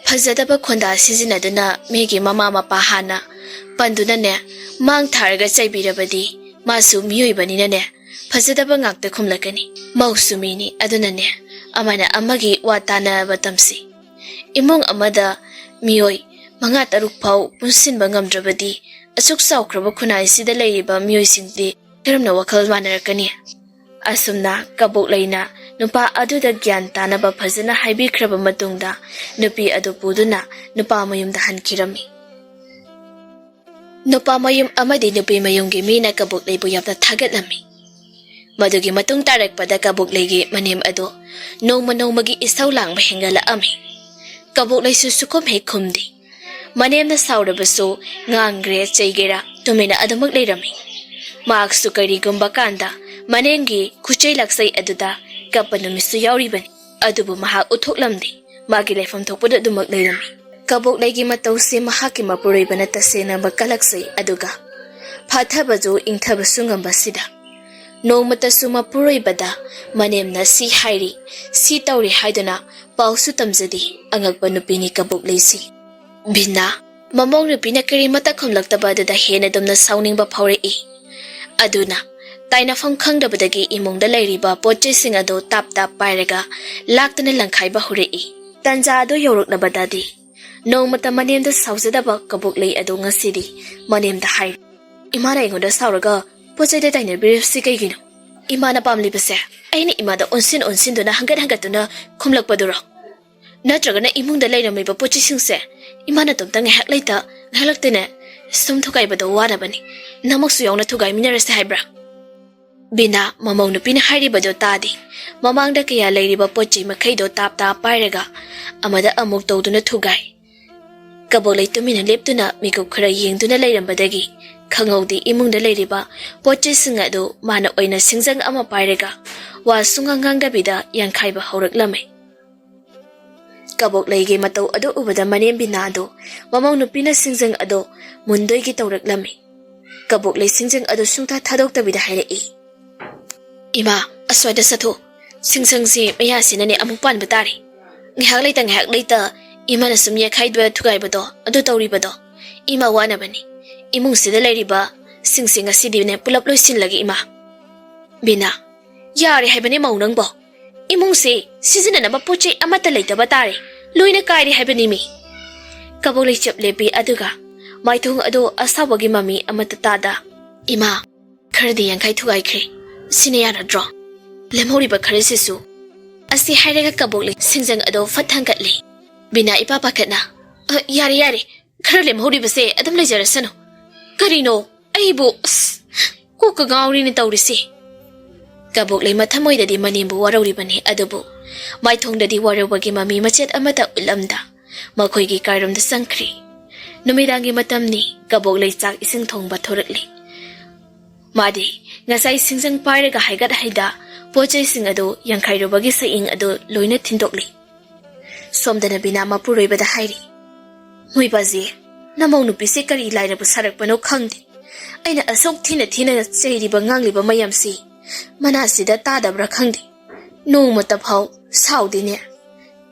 ꯐꯖꯗꯕ ꯈꯣꯟꯗꯥ ꯁꯤꯖꯤꯟꯅꯗꯨꯅ ꯃꯤꯒꯤ ꯃꯃꯥ ꯃꯄꯥ ꯍꯥꯟꯅ ꯄꯟꯗꯨꯅꯅꯦ ꯃꯥꯡ ꯊꯥꯔꯒ ꯆꯩꯕꯤꯔꯕꯗꯤ ꯃꯥꯁꯨ ꯃꯤꯑꯣꯏꯕꯅꯤꯅꯅꯦ ꯐꯖꯗꯕ ꯉꯥꯛꯇ ꯈꯨꯝꯂꯛꯀꯅꯤ꯫ ꯃꯧꯁꯨ ꯃꯤꯅꯤ, ꯑꯗꯨꯅꯅꯦ ꯑꯃꯅ ꯑꯃꯒꯤ ꯋꯥ ꯇꯥꯅꯕ ꯇꯝꯁꯤ꯫ ꯏꯃꯨꯡ ꯑꯃꯗ ꯃꯤꯑꯣꯏ ꯃꯉꯥ ꯇꯔꯨꯛ ꯐꯥꯎ ꯄꯨꯟꯁꯤꯟꯕ ꯉꯝꯗ꯭ꯔꯕꯗꯤ ꯑꯁꯨꯛ ꯆꯥꯎꯈ꯭ꯔꯕ ꯈꯨꯟꯅꯥꯏꯁꯤꯗ ꯂꯩꯔꯤꯕ ꯃꯤꯑꯣꯏꯁꯤꯡꯗꯤ ꯀꯔꯝꯅ ꯋꯥꯈꯜ ꯃꯥꯟꯅꯔꯛꯀꯅꯤ? ꯑꯁꯨꯝꯅ ꯀꯕꯣꯛꯂꯩꯅ ꯅꯨꯄꯥ ꯑꯗꯨꯗ ꯒ꯭ꯌꯥꯟ ꯇꯥꯅꯕ ꯐꯖꯅ ꯍꯥꯏꯕꯤꯈ꯭ꯔꯕ ꯃꯇꯨꯡꯗ, ꯅꯨꯄꯤ ꯑꯗꯨ ꯄꯨꯗꯨꯅ ꯅꯨꯄꯥ ꯃꯌꯨꯝꯗ ꯍꯟꯈꯤꯔꯝꯃꯤ꯫ ꯅꯨꯄꯥ ꯃꯌꯨꯝ ꯑꯃꯗꯤ ꯅꯨꯄꯤ ꯃꯌꯨꯝꯒꯤ ꯃꯤꯅ ꯀꯕꯣꯛꯂꯩꯕꯨ ꯌꯥꯝꯅ ꯊꯥꯒꯠꯂꯝꯃꯤ꯫ ꯃꯗꯨꯒꯤ ꯃꯇꯨꯡ ꯇꯥꯔꯛꯄꯗ ꯀꯕꯣꯛꯂꯩꯒꯤ ꯃꯅꯦꯝ ꯑꯗꯨ ꯅꯣꯡꯃ ꯅꯣꯡꯃꯒꯤ ꯏꯁꯧ ꯂꯥꯡꯕ ꯍꯦꯟꯒꯠꯂꯛꯑꯝꯃꯤ꯫ ꯀꯕꯣꯛꯂꯩꯁꯨ ꯁꯨꯈꯨꯝ ꯍꯦꯛ ꯈꯨꯝꯗꯦ꯫ ꯃꯅꯦꯝꯅ ꯁꯥꯎꯔꯕꯁꯨ ꯉꯥꯡꯒ꯭ꯔꯦ ꯆꯩꯒꯦꯔꯥ ꯇꯨꯃꯤꯟꯅ ꯑꯗꯨꯃꯛ ꯂꯩꯔꯝꯃꯤ꯫ ꯃꯍꯥꯛꯁꯨ ꯀꯔꯤꯒꯨꯝꯕ ꯀꯥꯟꯗ ꯃꯅꯦꯝꯒꯤ ꯈꯨꯆꯩ ꯂꯥꯛꯆꯩ ꯑꯗꯨꯗ ꯀꯞꯄ ꯅꯨꯃꯤꯠꯁꯨ ꯌꯥꯎꯔꯤꯕꯅꯤ꯫ ꯑꯗꯨꯕꯨ ꯃꯍꯥꯛ ꯎꯠꯊꯣꯛꯂꯝꯗꯦ꯫ ꯃꯥꯒꯤ ꯂꯩꯐꯝ ꯊꯣꯛꯄꯗ ꯑꯗꯨꯃꯛ ꯂꯩꯔꯝꯃꯤ꯫ ꯀꯕꯣꯛꯂꯩꯒꯤ ꯃꯇꯧꯁꯤ ꯃꯍꯥꯛꯀꯤ ꯃꯄꯨꯔꯣꯏꯕꯅ ꯇꯁꯦꯡꯅꯃꯛ ꯀꯜꯂꯛꯆꯩ, ꯑꯗꯨꯒ ꯐꯥꯊꯕꯁꯨ ꯏꯪꯊꯕꯁꯨ ꯉꯝꯕꯁꯤꯗ꯫ ꯅꯣꯡꯃꯇꯁꯨ ꯃꯄꯨꯔꯣꯏꯕꯗ ꯃꯅꯦꯝꯅ ꯁꯤ ꯍꯥꯏꯔꯤ, ꯁꯤ ꯇꯧꯔꯤ ꯍꯥꯏꯗꯨꯅ ꯄꯥꯎꯁꯨ ꯇꯝꯖꯗꯦ꯫ ꯑꯉꯛꯄ ꯅꯨꯄꯤꯅꯤ ꯀꯕꯣꯛꯂꯩꯁꯤ꯫ ꯕꯤꯅꯥ, ꯃꯃꯧ ꯅꯨꯄꯤꯅ ꯀꯔꯤꯃꯠꯇ ꯈꯨꯝꯂꯛꯇꯕ ꯑꯗꯨꯗ ꯍꯦꯟꯅ ꯑꯗꯨꯝꯅ ꯁꯥꯎꯅꯤꯡꯕ ꯐꯥꯎꯔꯛꯏ꯫ ꯑꯗꯨꯅ ꯇꯥꯏꯅꯐꯝ ꯈꯪꯗꯕꯗꯒꯤ ꯏꯃꯨꯡꯗ ꯂꯩꯔꯤꯕ ꯄꯣꯠ ꯆꯩꯁꯤꯡ ꯑꯗꯨ ꯇꯥꯞ ꯇꯥꯞ ꯄꯥꯏꯔꯒ ꯂꯥꯛꯇꯨꯅ ꯂꯪꯈꯥꯏꯕ ꯍꯧꯔꯛꯏ꯫ ꯇꯟꯖꯥ ꯑꯗꯨ ꯌꯧꯔꯛꯂꯕꯗꯗꯤ ꯅꯣꯡꯃꯇ ꯃꯅꯦꯝꯗ ꯁꯥꯎꯖꯗꯕ ꯀꯕꯣꯛꯂꯩ ꯑꯗꯨ ꯉꯁꯤꯗꯤ ꯃꯅꯦꯝꯗ ꯍꯥꯏꯔꯤ, "ꯏꯃꯥꯅ ꯑꯩꯉꯣꯟꯗ ꯁꯥꯎꯔꯒ ꯄꯣꯠ ꯆꯩꯗ ꯇꯥꯏꯅꯕꯤꯔꯤꯕꯁꯤ ꯀꯩꯒꯤꯅꯣ? ꯏꯃꯥꯅ ꯄꯥꯝꯂꯤꯕꯁꯦ ꯑꯩꯅ ꯏꯃꯥꯗ ꯑꯣꯟꯁꯤꯟ ꯑꯣꯟꯁꯤꯟꯗꯨꯅ ꯍꯪꯒꯠ ꯍꯪꯒꯠꯇꯨꯅ ꯈꯨꯝꯂꯛꯄꯗꯨꯔꯣ? ꯅꯠꯇ꯭ꯔꯒꯅ ꯏꯃꯨꯡꯗ ꯂꯩꯔꯝꯃꯤꯕ ꯄꯣꯠ ꯆꯩꯁꯤꯡꯁꯦ ꯏꯃꯥꯅ ꯇꯣꯝꯇ ꯉꯥꯏꯍꯥꯛ ꯂꯩꯇ ꯉꯥꯏꯍꯥꯛ ꯂꯩꯇꯅ ꯁꯨꯝ ꯊꯨꯒꯥꯏꯕꯗꯣ ꯋꯥꯔꯕꯅꯤ, ꯅꯃꯛꯁꯨ ꯌꯥꯎꯅ ꯊꯨꯒꯥꯏꯃꯤꯟꯅꯔꯁꯦ ꯍꯥꯏꯕ꯭ꯔꯥ?" ꯕꯤꯅꯥ ꯃꯃꯧ ꯅꯨꯄꯤꯅ ꯍꯥꯏꯔꯤꯕꯗꯨ ꯇꯥꯗꯦ꯫ ꯃꯃꯥꯡꯗ ꯀꯌꯥ ꯂꯩꯔꯤꯕ ꯄꯣꯠ ꯆꯩ ꯃꯈꯩꯗꯣ ꯇꯥꯞ ꯇꯥꯞ ꯄꯥꯏꯔꯒ ꯑꯃꯗ ꯑꯃꯨꯛ ꯇꯧꯗꯨꯅ ꯊꯨꯒꯥꯏ꯫ ꯀꯕꯣꯛꯂꯩ ꯇꯨꯃꯤꯟꯅ ꯂꯦꯞꯇꯨꯅ ꯃꯤꯀꯨꯞ ꯈꯔ ꯌꯦꯡꯗꯨꯅ ꯂꯩꯔꯝꯕꯗꯒꯤ ꯈꯪꯍꯧꯗꯦ ꯏꯃꯨꯡꯗ ꯂꯩꯔꯤꯕ ꯄꯣꯠ ꯆꯩꯁꯤꯡ ꯑꯗꯨ ꯃꯥꯅ ꯑꯣꯏꯅ ꯁꯤꯡꯖꯪ ꯑꯃ ꯄꯥꯏꯔꯒ ꯋꯥ ꯁꯨꯡꯉꯥꯡ ꯉꯥꯡꯗꯕꯤꯗ ꯌꯥꯟꯈꯥꯏꯕ ꯍꯧꯔꯛꯂꯝꯃꯤ꯫ ꯀꯕꯣꯛꯂꯩꯒꯤ ꯃꯇꯧ ꯑꯗꯨ ꯎꯕꯗ ꯃꯅꯦꯝ ꯕꯤꯅꯥꯗꯨ ꯃꯃꯧ ꯅꯨꯄꯤꯅ ꯁꯤꯡꯖꯪ ꯑꯗꯨ ꯃꯨꯟꯗꯣꯏꯒꯤ ꯇꯧꯔꯛꯂꯝꯃꯤ꯫ ꯀꯕꯣꯛꯂꯩ ꯁꯤꯡꯖꯪ ꯑꯗꯨ ꯁꯨꯡꯊꯥ ꯊꯥꯗꯣꯛꯇꯕꯤꯗ ꯍꯥꯏꯔꯛꯏ, "ꯏꯃꯥ, ꯑꯁ꯭ꯋꯥꯏꯗ ꯆꯠꯊꯣꯛ꯫ ꯁꯤꯡꯖꯪꯁꯤ ꯃꯌꯥꯁꯤꯅꯅꯦ ꯑꯃꯨꯛ ꯄꯥꯟꯕ ꯇꯥꯔꯦ꯫ ꯉꯥꯏꯍꯥꯛ ꯂꯩꯇ ꯉꯥꯏꯍꯥꯛ ꯂꯩꯇ ꯏꯃꯥꯅ ꯁꯨꯝ ꯌꯦꯛꯈꯥꯏꯕ ꯊꯨꯒꯥꯏꯕꯗꯣ ꯑꯗꯨ ꯇꯧꯔꯤꯕꯗꯣ꯫ ꯏꯃꯥ ꯋꯥꯅꯕꯅꯤ꯫ ꯏꯃꯨꯡꯁꯤꯗ ꯂꯩꯔꯤꯕ ꯁꯤꯡꯁꯤ ꯉꯁꯤꯗꯤꯅꯦ ꯄꯨꯂꯞ ꯂꯣꯏꯁꯤꯜꯂꯒꯦ ꯏꯃꯥ꯫" ꯕꯤꯅꯥ, "ꯌꯥꯔꯦ ꯍꯥꯏꯕꯅꯦ ꯃꯧ ꯅꯪꯕꯣ꯫ ꯏꯃꯨꯡꯁꯦ ꯁꯤꯖꯤꯟꯅꯅꯕ ꯄꯣꯠ ꯆꯩ ꯑꯃꯠꯇ ꯂꯩꯇꯕ ꯇꯥꯔꯦ꯫ ꯂꯣꯏꯅ ꯀꯥꯏꯔꯦ ꯍꯥꯏꯕꯅꯤꯃꯤ꯫ ꯀꯕꯣꯛ ꯂꯩꯆꯞ ꯂꯦꯞꯄꯤ, ꯑꯗꯨꯒ ꯃꯥꯏꯊꯣꯡ ꯑꯗꯨ ꯑꯁꯥꯎꯕꯒꯤ ꯃꯃꯤ ꯑꯃꯠꯇ ꯇꯥꯗ, "ꯏꯃꯥ, ꯈꯔꯗꯤ ꯌꯥꯡꯈꯩ ꯊꯨꯒꯥꯏꯈ꯭ꯔꯦ꯫ ꯁꯤꯅ ꯌꯥꯔꯗ꯭ꯔꯣ? ꯂꯦꯝꯍꯧꯔꯤꯕ ꯈꯔꯁꯤꯁꯨ?" ꯑꯁꯤ ꯍꯥꯏꯔꯒ ꯀꯕꯣꯛ ꯂꯩ ꯁꯤꯡꯖꯪ ꯑꯗꯨ ꯐꯠ ꯊꯥꯡꯒꯠꯂꯤ꯫ ꯕꯤꯅꯥ ꯏꯄꯥ ꯄꯥꯈꯠꯅ, "ꯑ, ꯌꯥꯔꯦ, ꯌꯥꯔꯦ, ꯈꯔ ꯂꯦꯝꯍꯧꯔꯤꯕꯁꯦ ꯑꯗꯨꯝ ꯂꯩꯖꯔꯁꯅꯨ꯫ ꯀꯔꯤꯅꯣ? ꯑꯩꯕꯨ, ꯑꯁ, ꯀꯣꯛꯀ ꯉꯥꯎꯔꯤꯅꯦ ꯇꯧꯔꯤꯁꯦ꯫" ꯀꯕꯣꯛꯂꯩ ꯃꯊꯃꯣꯏꯗꯗꯤ ꯃꯅꯦꯝꯕꯨ ꯋꯥꯔꯧꯔꯤꯕꯅꯤ, ꯑꯗꯨꯕꯨ ꯃꯥꯏꯊꯣꯡꯗꯗꯤ ꯋꯥꯔꯧꯕꯒꯤ ꯃꯃꯤ ꯃꯆꯦꯠ ꯑꯃꯠꯇ ꯎꯠꯂꯝꯗ ꯃꯈꯣꯏꯒꯤ ꯀꯥꯏꯔꯣꯝꯗ ꯆꯪꯈ꯭ꯔꯤ꯫ ꯅꯨꯃꯤꯗꯥꯡꯒꯤ ꯃꯇꯝꯅꯤ꯫ ꯀꯕꯣꯛꯂꯩ ꯆꯥꯛ ꯏꯁꯤꯡ ꯊꯣꯡꯕ ꯊꯣꯔꯛꯂꯤ꯫ ꯃꯥꯗꯤ ꯉꯁꯥꯏ ꯁꯤꯡꯖꯪ ꯄꯥꯏꯔꯒ ꯍꯥꯏꯒꯠ ꯍꯩꯗ ꯄꯣꯠ ꯆꯩꯁꯤꯡ ꯑꯗꯨ ꯌꯥꯡꯈꯥꯏꯔꯨꯕꯒꯤ ꯁꯛꯌꯦꯡ ꯑꯗꯨ ꯂꯣꯏꯅ ꯊꯤꯟꯗꯣꯛꯂꯤ꯫ ꯁꯣꯝꯗꯅ ꯕꯤꯅꯥ ꯃꯄꯨꯔꯣꯏꯕꯗ ꯍꯥꯏꯔꯤ, "ꯃꯣꯏꯕꯥꯖꯤ, ꯅꯃꯧ ꯅꯨꯄꯤꯁꯦ ꯀꯔꯤ ꯂꯥꯏꯔꯕ ꯁꯥꯔꯛꯄꯅꯣ ꯈꯪꯗꯦ꯫ ꯑꯩꯅ ꯑꯁꯨꯛ ꯊꯤꯅ ꯊꯤꯅ ꯆꯩꯔꯤꯕ ꯉꯥꯡꯂꯤꯕ ꯃꯌꯥꯝꯁꯤ ꯃꯅꯥꯁꯤꯗ ꯇꯥꯗꯕ꯭ꯔꯥ ꯈꯪꯗꯦ꯫ ꯅꯣꯡꯃꯇ ꯐꯥꯎ ꯁꯥꯎꯗꯦꯅꯦ꯫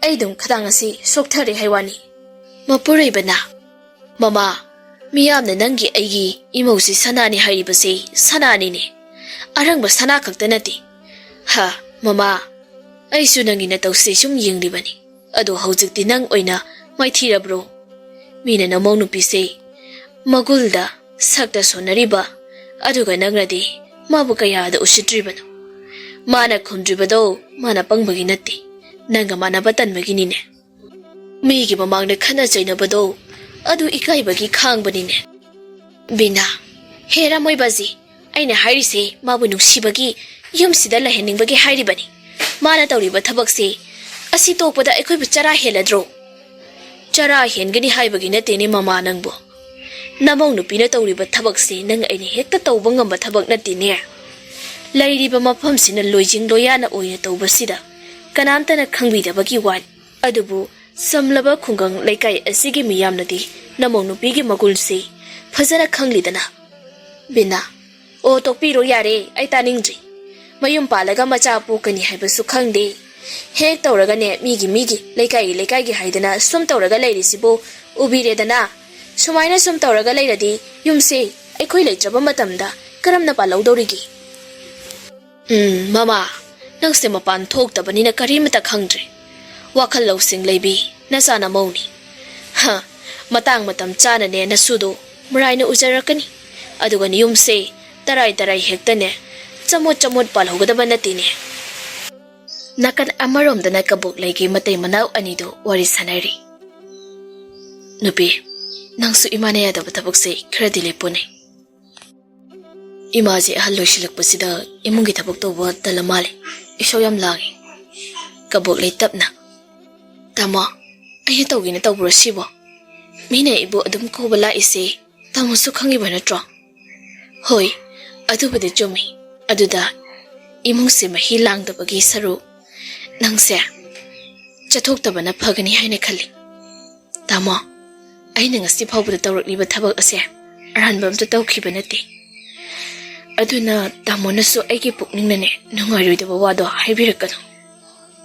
ꯑꯩ ꯑꯗꯨꯝ ꯈꯗꯥꯡ ꯑꯁꯤ ꯁꯣꯛꯊꯔꯦ ꯍꯥꯏ ꯋꯥꯅꯤ꯫" ꯃꯄꯨꯔꯣꯏꯕꯅ, "ꯃꯃꯥ, ꯃꯤꯌꯥꯝꯅ ꯅꯪꯒꯤ ꯑꯩꯒꯤ ꯏꯃꯧꯁꯤ ꯁꯅꯥꯅꯤ ꯍꯥꯏꯔꯤꯕꯁꯤ ꯁꯅꯥꯅꯤꯅꯦ꯫ ꯑꯔꯪꯕ ꯁꯅꯥ ꯈꯛꯇ ꯅꯠꯇꯦ꯫ ꯍ, ꯃꯃꯥ, ꯑꯩꯁꯨ ꯅꯪꯒꯤ ꯅꯇꯧꯁꯦ ꯁꯨꯝ ꯌꯦꯡꯂꯤꯕꯅꯤ꯫ ꯑꯗꯣ ꯍꯧꯖꯤꯛꯇꯤ ꯅꯪ ꯑꯣꯏꯅ ꯃꯥꯏꯊꯤꯔꯕ꯭ꯔꯣ? ꯃꯤꯅ ꯅꯃꯧ ꯅꯨꯄꯤꯁꯦ ꯃꯒꯨꯜꯗ, ꯁꯛꯇ ꯁꯣꯟꯅꯔꯤꯕ, ꯑꯗꯨꯒ ꯅꯪꯅꯗꯤ ꯃꯥꯕꯨ ꯀꯌꯥꯗ ꯎꯁꯤꯠꯇ꯭ꯔꯤꯕꯅꯣ?" ꯃꯥꯅ ꯈꯨꯝꯗ꯭ꯔꯤꯕꯗꯣ ꯃꯥꯅ ꯄꯪꯕꯒꯤ ꯅꯠꯇꯦ, ꯅꯪꯒ ꯃꯥꯟꯅꯕ ꯇꯟꯕꯒꯤꯅꯤꯅꯦ꯫ ꯃꯤꯒꯤ ꯃꯃꯥꯡꯗ ꯈꯠꯅ ꯆꯩꯅꯕꯗꯣ ꯑꯗꯨ ꯏꯀꯥꯏꯕꯒꯤ ꯈꯥꯡꯕꯅꯤꯅꯦ꯫ ꯕꯤꯅꯥ, ꯍꯦꯔꯥ ꯃꯣꯏꯕꯥꯖꯤ, ꯑꯩꯅ ꯍꯥꯏꯔꯤꯁꯦ ꯃꯥꯕꯨ ꯅꯨꯡꯁꯤꯕꯒꯤ, ꯌꯨꯝꯁꯤꯗ ꯂꯩꯍꯟꯅꯤꯡꯕꯒꯤ ꯍꯥꯏꯔꯤꯕꯅꯤ꯫ ꯃꯥꯅ ꯇꯧꯔꯤꯕ ꯊꯕꯛꯁꯦ ꯑꯁꯤ ꯇꯣꯛꯄꯗ ꯑꯩꯈꯣꯏꯕꯨ ꯆꯔꯥ ꯍꯦꯜꯂꯗ꯭ꯔꯣ? ꯆꯔꯥ ꯍꯦꯟꯒꯅꯤ ꯍꯥꯏꯕꯒꯤ ꯅꯠꯇꯦꯅꯦ ꯃꯃꯥ ꯅꯪꯕꯨ꯫ ꯅꯃꯧ ꯅꯨꯄꯤꯅ ꯇꯧꯔꯤꯕ ꯊꯕꯛꯁꯦ ꯅꯪ ꯑꯩꯅ ꯍꯦꯛꯇ ꯇꯧꯕ ꯉꯝꯕ ꯊꯕꯛ ꯅꯠꯇꯦꯅꯦ꯫ ꯂꯩꯔꯤꯕ ꯃꯐꯝꯁꯤꯅ ꯂꯣꯏꯖꯤꯡ ꯂꯣꯌꯥꯅ ꯑꯣꯏꯅ ꯇꯧꯕꯁꯤꯗ ꯀꯅꯥꯝꯇꯅ ꯈꯪꯕꯤꯗꯕꯒꯤ ꯋꯥꯅꯤ꯫ ꯑꯗꯨꯕꯨ ꯁꯝꯂꯕ ꯈꯨꯡꯒꯪ ꯂꯩꯀꯥꯏ ꯑꯁꯤꯒꯤ ꯃꯤꯌꯥꯝꯅꯗꯤ ꯅꯃꯧ ꯅꯨꯄꯤꯒꯤ ꯃꯒꯨꯟꯁꯤ ꯐꯖꯅ ꯈꯪꯂꯤꯗꯅ꯫ ꯕꯤꯅꯥ, ꯑꯣ, ꯇꯣꯛꯄꯤꯔꯣ ꯌꯥꯔꯦ, ꯑꯩ ꯇꯥꯅꯤꯡꯗ꯭ꯔꯤ꯫ ꯃꯌꯨꯝ ꯄꯥꯜꯂꯒ ꯃꯆꯥ ꯄꯣꯛꯀꯅꯤ ꯍꯥꯏꯕꯁꯨ ꯈꯪꯗꯦ꯫ ꯍꯦꯛ ꯇꯧꯔꯒꯅꯦ ꯃꯤꯒꯤ ꯃꯤꯒꯤ, ꯂꯩꯀꯥꯏꯒꯤ ꯂꯩꯀꯥꯏꯒꯤ ꯍꯥꯏꯗꯅ ꯁꯨꯝ ꯇꯧꯔꯒ ꯂꯩꯔꯤꯁꯤꯕꯨ ꯎꯕꯤꯔꯦꯗꯅ꯫ ꯁꯨꯃꯥꯏꯅ ꯁꯨꯝ ꯇꯧꯔꯒ ꯂꯩꯔꯗꯤ ꯌꯨꯝꯁꯦ ꯑꯩꯈꯣꯏ ꯂꯩꯇ꯭ꯔꯕ ꯃꯇꯝꯗ ꯀꯔꯝꯅ ꯄꯥꯜꯍꯧꯗꯧꯔꯤꯒꯦ? ꯎꯝ, ꯃꯃꯥ, ꯅꯪꯁꯦ ꯃꯄꯥꯟ ꯊꯣꯛꯇꯕꯅꯤꯅ ꯀꯔꯤꯃꯇ ꯈꯪꯗ꯭ꯔꯦ꯫ ꯋꯥꯈꯜ ꯂꯧꯁꯤꯡ ꯂꯩꯕꯤ ꯅꯆꯥ ꯅꯃꯧꯅꯤ꯫ ꯍ, ꯃꯇꯥꯡ ꯃꯇꯝ ꯆꯥꯅꯅꯦ ꯅꯁꯨꯗꯣ ꯃꯔꯥꯏꯅ ꯎꯖꯔꯛꯀꯅꯤ꯫ ꯑꯗꯨꯒ ꯅꯌꯨꯝꯁꯦ ꯇꯔꯥꯏ ꯇꯔꯥꯏ ꯍꯦꯛꯇꯅꯦ ꯆꯃꯣꯠ ꯆꯃꯣꯠ ꯄꯥꯜꯍꯧꯒꯗꯕ ꯅꯠꯇꯦꯅꯦ꯫ ꯅꯥꯀꯟ ꯑꯃꯔꯣꯝꯗꯅ ꯀꯕꯣꯛꯂꯩꯒꯤ ꯃꯇꯩ ꯃꯅꯥꯎ ꯑꯅꯤꯗꯨ ꯋꯥꯔꯤ ꯁꯥꯟꯅꯔꯤ꯫ "ꯅꯨꯄꯤ, ꯅꯪꯁꯨ ꯏꯃꯥꯅ ꯌꯥꯗꯕ ꯊꯕꯛꯁꯦ ꯈꯔꯗꯤ ꯂꯦꯞꯄꯨꯅꯦ꯫ ꯏꯃꯥꯁꯦ ꯑꯍꯜ ꯑꯣꯏꯁꯤꯜꯂꯛꯄꯁꯤꯗ ꯏꯃꯨꯡꯒꯤ ꯊꯕꯛ ꯇꯧꯕ ꯇꯜꯂ ꯃꯥꯜꯂꯦ꯫ ꯏꯁꯧ ꯌꯥꯝ ꯂꯥꯡꯉꯦ꯫" ꯀꯕꯣꯛꯂꯩ ꯇꯞꯅ, "ꯇꯥꯃꯣ, ꯑꯩꯅ ꯇꯧꯒꯦꯅ ꯇꯧꯕ꯭ꯔꯣ ꯁꯤꯕꯣ? ꯃꯤꯅ ꯑꯩꯕꯨ ꯑꯗꯨꯝ ꯀꯧꯕ ꯂꯥꯛꯏꯁꯦ ꯇꯥꯃꯣꯁꯨ ꯈꯪꯉꯤꯕ ꯅꯠꯇ꯭ꯔꯣ?" "ꯍꯣꯏ, ꯑꯗꯨꯕꯨꯗꯤ ꯆꯨꯝꯃꯤ꯫ ꯑꯗꯨꯗ ꯏꯃꯨꯡꯁꯦ ꯃꯍꯤ ꯂꯥꯡꯗꯕꯒꯤ ꯁꯔꯨꯛ ꯅꯪꯁꯦ ꯆꯠꯊꯣꯛꯇꯕꯅ ꯐꯒꯅꯤ ꯍꯥꯏꯅ ꯈꯜꯂꯤ꯫ ꯇꯥꯃꯣ, ꯑꯩꯅ ꯉꯁꯤ ꯐꯥꯎꯕꯗ ꯇꯧꯔꯛꯂꯤꯕ ꯊꯕꯛ ꯑꯁꯦ ꯑꯔꯥꯟꯕ ꯑꯝꯇ ꯇꯧꯈꯤꯕ ꯅꯠꯇꯦ꯫ ꯑꯗꯨꯅ ꯇꯥꯃꯣꯅꯁꯨ ꯑꯩꯒꯤ ꯄꯨꯛꯅꯤꯡꯅꯅꯦ ꯅꯨꯡꯉꯥꯏꯔꯣꯏꯗꯕ ꯋꯥꯗꯣ ꯍꯥꯏꯕꯤꯔꯛꯀꯅꯨ꯫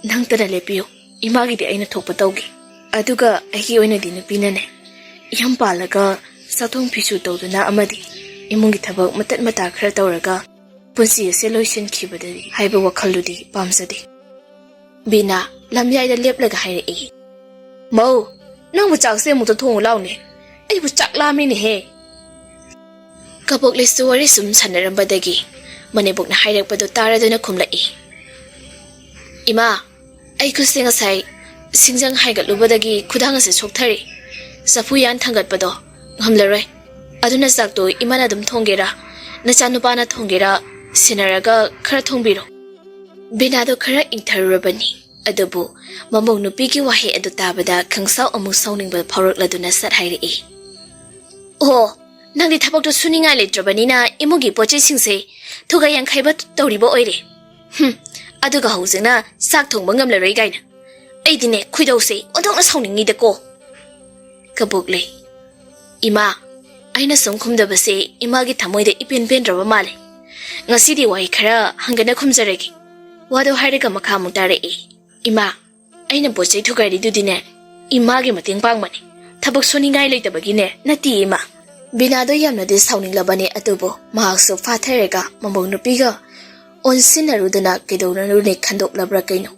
ꯅꯪꯇꯅ ꯂꯦꯞꯄꯤꯌꯨ, ꯏꯃꯥꯒꯤꯗꯤ ꯑꯩꯅ ꯊꯣꯛꯄ ꯇꯧꯒꯦ꯫ ꯑꯗꯨꯒ ꯑꯩꯒꯤ ꯑꯣꯏꯅꯗꯤ ꯅꯨꯄꯤꯅꯅꯦ ꯌꯨꯝ ꯄꯥꯜꯂꯒ ꯆꯥꯛꯊꯣꯡ ꯐꯤꯁꯨ ꯇꯧꯗꯨꯅ ꯑꯃꯗꯤ ꯏꯃꯨꯡꯒꯤ ꯊꯕꯛ ꯃꯇꯠ ꯃꯇꯥ ꯈꯔ ꯇꯧꯔꯒ ꯄꯨꯟꯁꯤ ꯑꯁꯦ ꯂꯣꯏꯁꯤꯟꯈꯤꯕꯗꯗꯤ ꯍꯥꯏꯕ ꯋꯥꯈꯜꯗꯨꯗꯤ ꯄꯥꯝꯖꯗꯦ꯫" ꯕꯤꯅꯥ ꯂꯝꯌꯥꯏꯗ ꯂꯦꯞꯂꯒ ꯍꯥꯏꯔꯛꯏ꯫ "ꯃꯧ, ꯅꯪꯕꯨ ꯆꯥꯛꯁꯦ ꯑꯃꯨꯛꯇ ꯊꯣꯡꯉꯨ ꯂꯥꯎꯅꯦ꯫ ꯑꯩꯕꯨ ꯆꯥꯛ ꯂꯥꯝꯃꯤꯅꯦꯍꯦ꯫" ꯀꯕꯣꯛꯂꯩꯁꯨ ꯋꯥꯔꯤ ꯁꯨꯝ ꯁꯥꯟꯅꯔꯝꯕꯗꯒꯤ ꯃꯅꯦꯝꯕꯣꯛꯅ ꯍꯥꯏꯔꯛꯄꯗꯨ ꯇꯥꯔꯗꯨꯅ ꯈꯨꯝꯂꯛꯏ꯫ "ꯏꯃꯥ, ꯑꯩ ꯈꯨꯠꯁꯦ ꯉꯁꯥꯏ ꯁꯤꯡꯖꯪ ꯍꯥꯏꯒꯠꯂꯨꯕꯗꯒꯤ ꯈꯨꯗꯥꯡ ꯑꯁꯦ ꯁꯣꯛꯊꯔꯦ꯫ ꯆꯐꯨ ꯌꯥꯟ ꯊꯥꯡꯒꯠꯄꯗꯣ ꯉꯝꯂꯔꯣꯏ꯫ ꯑꯗꯨꯅ ꯆꯥꯛꯇꯣ ꯏꯃꯥꯅ ꯑꯗꯨꯝ ꯊꯣꯡꯒꯦꯔꯥ, ꯅꯆꯥꯅꯨꯄꯥꯅ ꯊꯣꯡꯒꯦꯔꯥ, ꯁꯦꯟꯅꯔꯒ ꯈꯔ ꯊꯣꯡꯕꯤꯔꯣ꯫" ꯕꯤꯅꯥꯗꯣ ꯈꯔ ꯏꯪꯊꯔꯨꯔꯕꯅꯤ꯫ ꯑꯗꯨꯕꯨ ꯃꯃꯧ ꯅꯨꯄꯤꯒꯤ ꯋꯥꯍꯩ ꯑꯗꯨ ꯇꯥꯕꯗ ꯈꯪꯁꯥꯎ ꯑꯃꯨꯛ ꯁꯥꯎꯅꯤꯡꯕ ꯐꯥꯎꯔꯛꯂꯗꯨꯅ ꯁꯠ ꯍꯥꯏꯔꯛꯏ꯫ "ꯑꯣ, ꯅꯪꯗꯤ ꯊꯕꯛꯇꯣ ꯁꯨꯅꯤꯡꯉꯥꯏ ꯂꯩꯇ꯭ꯔꯕꯅꯤꯅ ꯏꯃꯨꯡꯒꯤ ꯄꯣꯠ ꯆꯩꯁꯤꯡꯁꯦ ꯊꯨꯒꯥꯏ ꯌꯥꯡꯈꯩꯕ ꯇꯧꯔꯤꯕ ꯑꯣꯏꯔꯦ꯫ ꯍꯨꯝ, ꯑꯗꯨꯒ ꯍꯧꯖꯤꯛꯅ ꯆꯥꯛ ꯊꯣꯡꯕ ꯉꯝꯂꯔꯣꯏ ꯀꯥꯏꯅ꯫ ꯑꯩꯗꯤꯅꯦ ꯈꯣꯏꯗꯧꯁꯦ ꯑꯣꯟꯊꯣꯛꯅ ꯁꯥꯎꯅꯤꯡꯉꯤꯗꯀꯣ꯫" ꯀꯕꯣꯛꯂꯩ꯫ "ꯏꯃꯥ, ꯑꯩꯅ ꯁꯨꯝ ꯈꯨꯝꯗꯕꯁꯦ ꯏꯃꯥꯒꯤ ꯊꯃꯣꯏꯗ ꯏꯄꯦꯟ ꯄꯦꯟꯗ꯭ꯔꯕ ꯃꯥꯜꯂꯦ꯫ ꯉꯁꯤꯗꯤ ꯋꯥꯍꯩ ꯈꯔ ꯍꯪꯒꯠꯅ ꯈꯨꯝꯖꯔꯒꯦ꯫" ꯋꯥꯗꯣ ꯍꯥꯏꯔꯒ ꯃꯈꯥ ꯑꯃꯨꯛ ꯇꯥꯔꯛꯏ꯫ "ꯏꯃꯥ, ꯑꯩꯅ ꯄꯣꯠ ꯆꯩ ꯊꯨꯒꯥꯏꯔꯤꯗꯨꯗꯤꯅꯦ ꯏꯃꯥꯒꯤ ꯃꯇꯦꯡ ꯄꯥꯡꯕꯅꯦ꯫ ꯊꯕꯛ ꯁꯨꯅꯤꯡꯉꯥꯏ ꯂꯩꯇꯕꯒꯤꯅꯦ ꯅꯠꯇꯦ ꯏꯃꯥ꯫" ꯕꯤꯅꯥꯗꯣ ꯌꯥꯝꯅꯗꯤ ꯁꯥꯎꯅꯤꯡꯂꯕꯅꯦ, ꯑꯗꯨꯕꯨ ꯃꯍꯥꯛꯁꯨ ꯐꯥꯊꯔꯒ ꯃꯃꯧ ꯅꯨꯄꯤꯒ ꯑꯣꯟꯁꯤꯟꯅꯔꯨꯗꯅ ꯀꯩꯗꯧꯅꯔꯨꯅꯤ ꯈꯟꯗꯣꯛꯂꯕ꯭ꯔꯥ ꯀꯩꯅꯣ,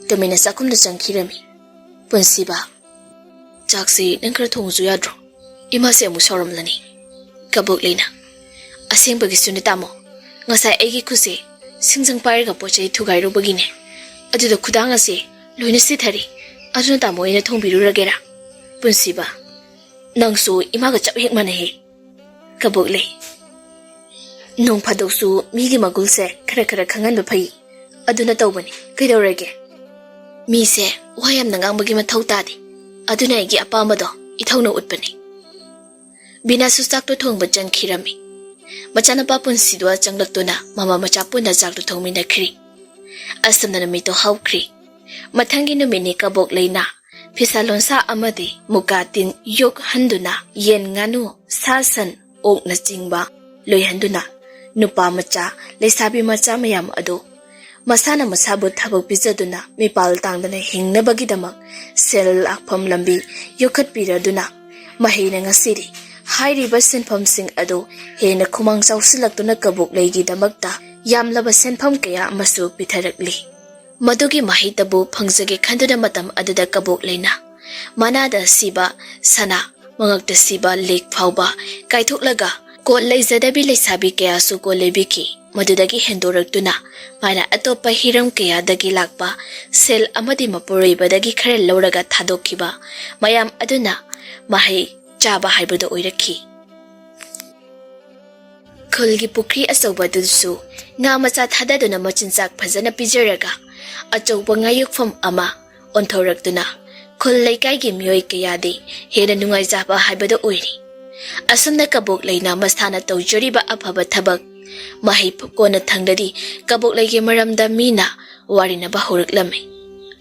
ꯇꯨꯃꯤꯟꯅ ꯆꯥꯛꯈꯨꯝꯗ ꯆꯪꯈꯤꯔꯝꯃꯤ꯫ "ꯄꯨꯟꯁꯤꯕ, "ꯆꯥꯛꯁꯤ ꯅꯪ ꯈꯔ ꯊꯣꯡꯉꯨꯁꯨ ꯌꯥꯗ꯭ꯔꯣ? ꯏꯃꯥꯁꯦ ꯑꯃꯨꯛ ꯁꯥꯎꯔꯝꯂꯅꯤ꯫" ꯀꯕꯣꯛ ꯂꯩꯅ, "ꯑꯁꯦꯡꯕꯒꯤꯁꯨꯅꯦ ꯇꯥꯃꯣ, ꯉꯁꯥꯏ ꯑꯩꯒꯤ ꯈꯨꯠꯁꯦ ꯁꯤꯡꯖꯪ ꯄꯥꯏꯔꯒ ꯄꯣꯠ ꯆꯩ ꯊꯨꯒꯥꯏꯔꯨꯕꯒꯤꯅꯦ꯫ ꯑꯗꯨꯗ ꯈꯨꯗꯥꯡ ꯑꯁꯦ ꯂꯣꯏꯅ ꯁꯤꯊꯔꯤ꯫ ꯑꯗꯨꯅ ꯇꯥꯃꯣ ꯑꯩꯅ ꯊꯣꯡꯕꯤꯔꯨꯔꯒꯦꯔꯥ?" ꯄꯨꯟꯁꯤꯕ, ꯅꯪꯁꯨ ꯏꯃꯥꯒ ꯆꯞ ꯍꯦꯛ ꯃꯥꯟꯅꯩꯍꯦ꯫ ꯀꯕꯣꯛ ꯂꯩ, ꯅꯣꯡ ꯐꯥꯗꯣꯛꯁꯨ ꯃꯤꯒꯤ ꯃꯒꯨꯜꯁꯦ ꯈꯔ ꯈꯔ ꯈꯪꯍꯟꯕ ꯐꯩ꯫ ꯑꯗꯨꯅ ꯇꯧꯕꯅꯤ, ꯀꯩꯗꯧꯔꯒꯦ? ꯃꯤꯁꯦ ꯋꯥ ꯌꯥꯝꯅ ꯉꯥꯡꯕꯒꯤ ꯃꯊꯧ ꯇꯥꯗꯦ꯫ ꯑꯗꯨꯅ ꯑꯩꯒꯤ ꯑꯄꯥꯝꯕꯗꯣ ꯏꯊꯧꯅ ꯎꯠꯄꯅꯤ꯫ ꯕꯤꯅꯥꯁꯨ ꯆꯥꯛꯇꯣ ꯊꯣꯡꯕ ꯆꯪꯈꯤꯔꯝꯃꯤ꯫ ꯃꯆꯥꯅꯨꯄꯥ ꯄꯨꯟꯁꯤꯗꯨ ꯆꯪꯂꯛꯇꯨꯅ ꯃꯃꯥ ꯃꯆꯥ ꯄꯨꯟꯅ ꯆꯥꯛꯇꯣ ꯊꯣꯡꯃꯤꯟꯅꯈ꯭ꯔꯤ꯫ ꯑꯁꯨꯝꯅ ꯅꯨꯃꯤꯠꯇꯣ ꯍꯧꯈ꯭ꯔꯤ꯫ ꯃꯊꯪꯒꯤ ꯅꯨꯃꯤꯠꯅꯤ ꯀꯕꯣꯛ ꯂꯩꯅ ꯐꯤꯁꯥ ꯂꯣꯟꯁꯥ ꯑꯃꯗꯤ ꯃꯨꯀꯥ ꯇꯤꯟ ꯌꯣꯛꯍꯟꯗꯨꯅ ꯌꯦꯟ, ꯉꯥꯅꯨ, ꯁꯥ ꯁꯟ, ꯑꯣꯛꯅꯆꯤꯡꯕ ꯂꯣꯏꯍꯟꯗꯨꯅ ꯅꯨꯄꯥ ꯃꯆꯥ, ꯂꯩꯁꯥꯕꯤ ꯃꯆꯥ ꯃꯌꯥꯝ ꯑꯗꯨ ꯃꯁꯥꯅ ꯃꯁꯥꯕꯨ ꯊꯕꯛ ꯄꯤꯖꯗꯨꯅ ꯃꯤꯄꯥꯜ ꯇꯥꯡꯗꯅ ꯍꯤꯡꯅꯕꯒꯤꯗꯃꯛ ꯁꯦꯜ ꯂꯥꯛꯐꯝ ꯂꯝꯕꯤ ꯌꯣꯛꯈꯠꯄꯤꯔꯗꯨꯅ ꯃꯍꯩꯅ ꯉꯁꯤꯗꯤ ꯍꯥꯏꯔꯤꯕ ꯁꯤꯟꯐꯝꯁꯤꯡ ꯑꯗꯨ ꯍꯦꯟꯅ ꯈꯨꯃꯥꯡ ꯆꯥꯎꯁꯤꯜꯂꯛꯇꯨꯅ ꯀꯕꯣꯛ ꯂꯩꯒꯤꯗꯃꯛꯇ ꯌꯥꯝꯂꯕ ꯁꯦꯟꯐꯝ ꯀꯌꯥ ꯑꯃꯁꯨ ꯄꯤꯊꯔꯛꯂꯤ꯫ ꯃꯗꯨꯒꯤ ꯃꯍꯩꯇꯕꯨ ꯐꯪꯖꯒꯦ ꯈꯟꯗꯨꯅ ꯃꯇꯝ ꯑꯗꯨꯗ ꯀꯕꯣꯛ ꯂꯩꯅ ꯃꯅꯥꯗ ꯁꯤꯕ ꯁꯅꯥ, ꯃꯉꯛꯇ ꯁꯤꯕ ꯂꯤꯛ ꯐꯥꯎꯕ ꯀꯥꯏꯊꯣꯛꯂꯒ ꯀꯣꯠ ꯂꯩꯖꯗꯕꯤ ꯂꯩꯁꯥꯕꯤ ꯀꯌꯥꯁꯨ ꯀꯣꯠ ꯂꯩꯕꯤꯈꯤ꯫ ꯃꯗꯨꯗꯒꯤ ꯍꯦꯟꯗꯣꯔꯛꯇꯨꯅ ꯃꯥꯅ ꯑꯇꯣꯞꯄ ꯍꯤꯔꯝ ꯀꯌꯥꯗꯒꯤ ꯂꯥꯛꯄ ꯁꯦꯜ ꯑꯃꯗꯤ ꯃꯄꯨꯔꯣꯏꯕꯗꯒꯤ ꯈꯔ ꯂꯧꯔꯒ ꯊꯥꯗꯣꯛꯈꯤꯕ ꯃꯌꯥꯝ ꯑꯗꯨꯅ ꯃꯍꯩ ꯆꯥꯕ ꯍꯥꯏꯕꯗꯨ ꯑꯣꯏꯔꯛꯈꯤ꯫ ꯈꯨꯜꯒꯤ ꯄꯨꯈ꯭ꯔꯤ ꯑꯆꯧꯕ ꯑꯗꯨꯁꯨ ꯉꯥ ꯃꯆꯥ ꯊꯥꯗꯗꯨꯅ ꯃꯆꯤꯟꯖꯥꯛ ꯐꯖꯅ ꯄꯤꯖꯔꯒ ꯑꯆꯧꯕ ꯉꯥꯌꯣꯛꯐꯝ ꯑꯃ ꯑꯣꯟꯊꯣꯔꯛꯇꯨꯅ ꯈꯨꯜ ꯂꯩꯀꯥꯏꯒꯤ ꯃꯤꯑꯣꯏ ꯀꯌꯥꯗꯤ ꯍꯦꯟꯅ ꯅꯨꯡꯉꯥꯏꯖꯕ ꯍꯥꯏꯕꯗꯨ ꯑꯣꯏꯔꯤ꯫ ꯑꯁꯨꯝꯅ ꯀꯕꯣꯛ ꯂꯩꯅ ꯃꯁꯥꯅ ꯇꯧꯖꯔꯤꯕ ꯑꯐꯕ ꯊꯕꯛ ꯃꯍꯩ ꯀꯣꯟꯅ ꯊꯪꯗꯗꯤ ꯀꯕꯣꯛ ꯂꯩꯒꯤ ꯃꯔꯝꯗ ꯃꯤꯅ ꯋꯥꯔꯤꯅꯕ ꯍꯧꯔꯛꯂꯝꯃꯤ꯫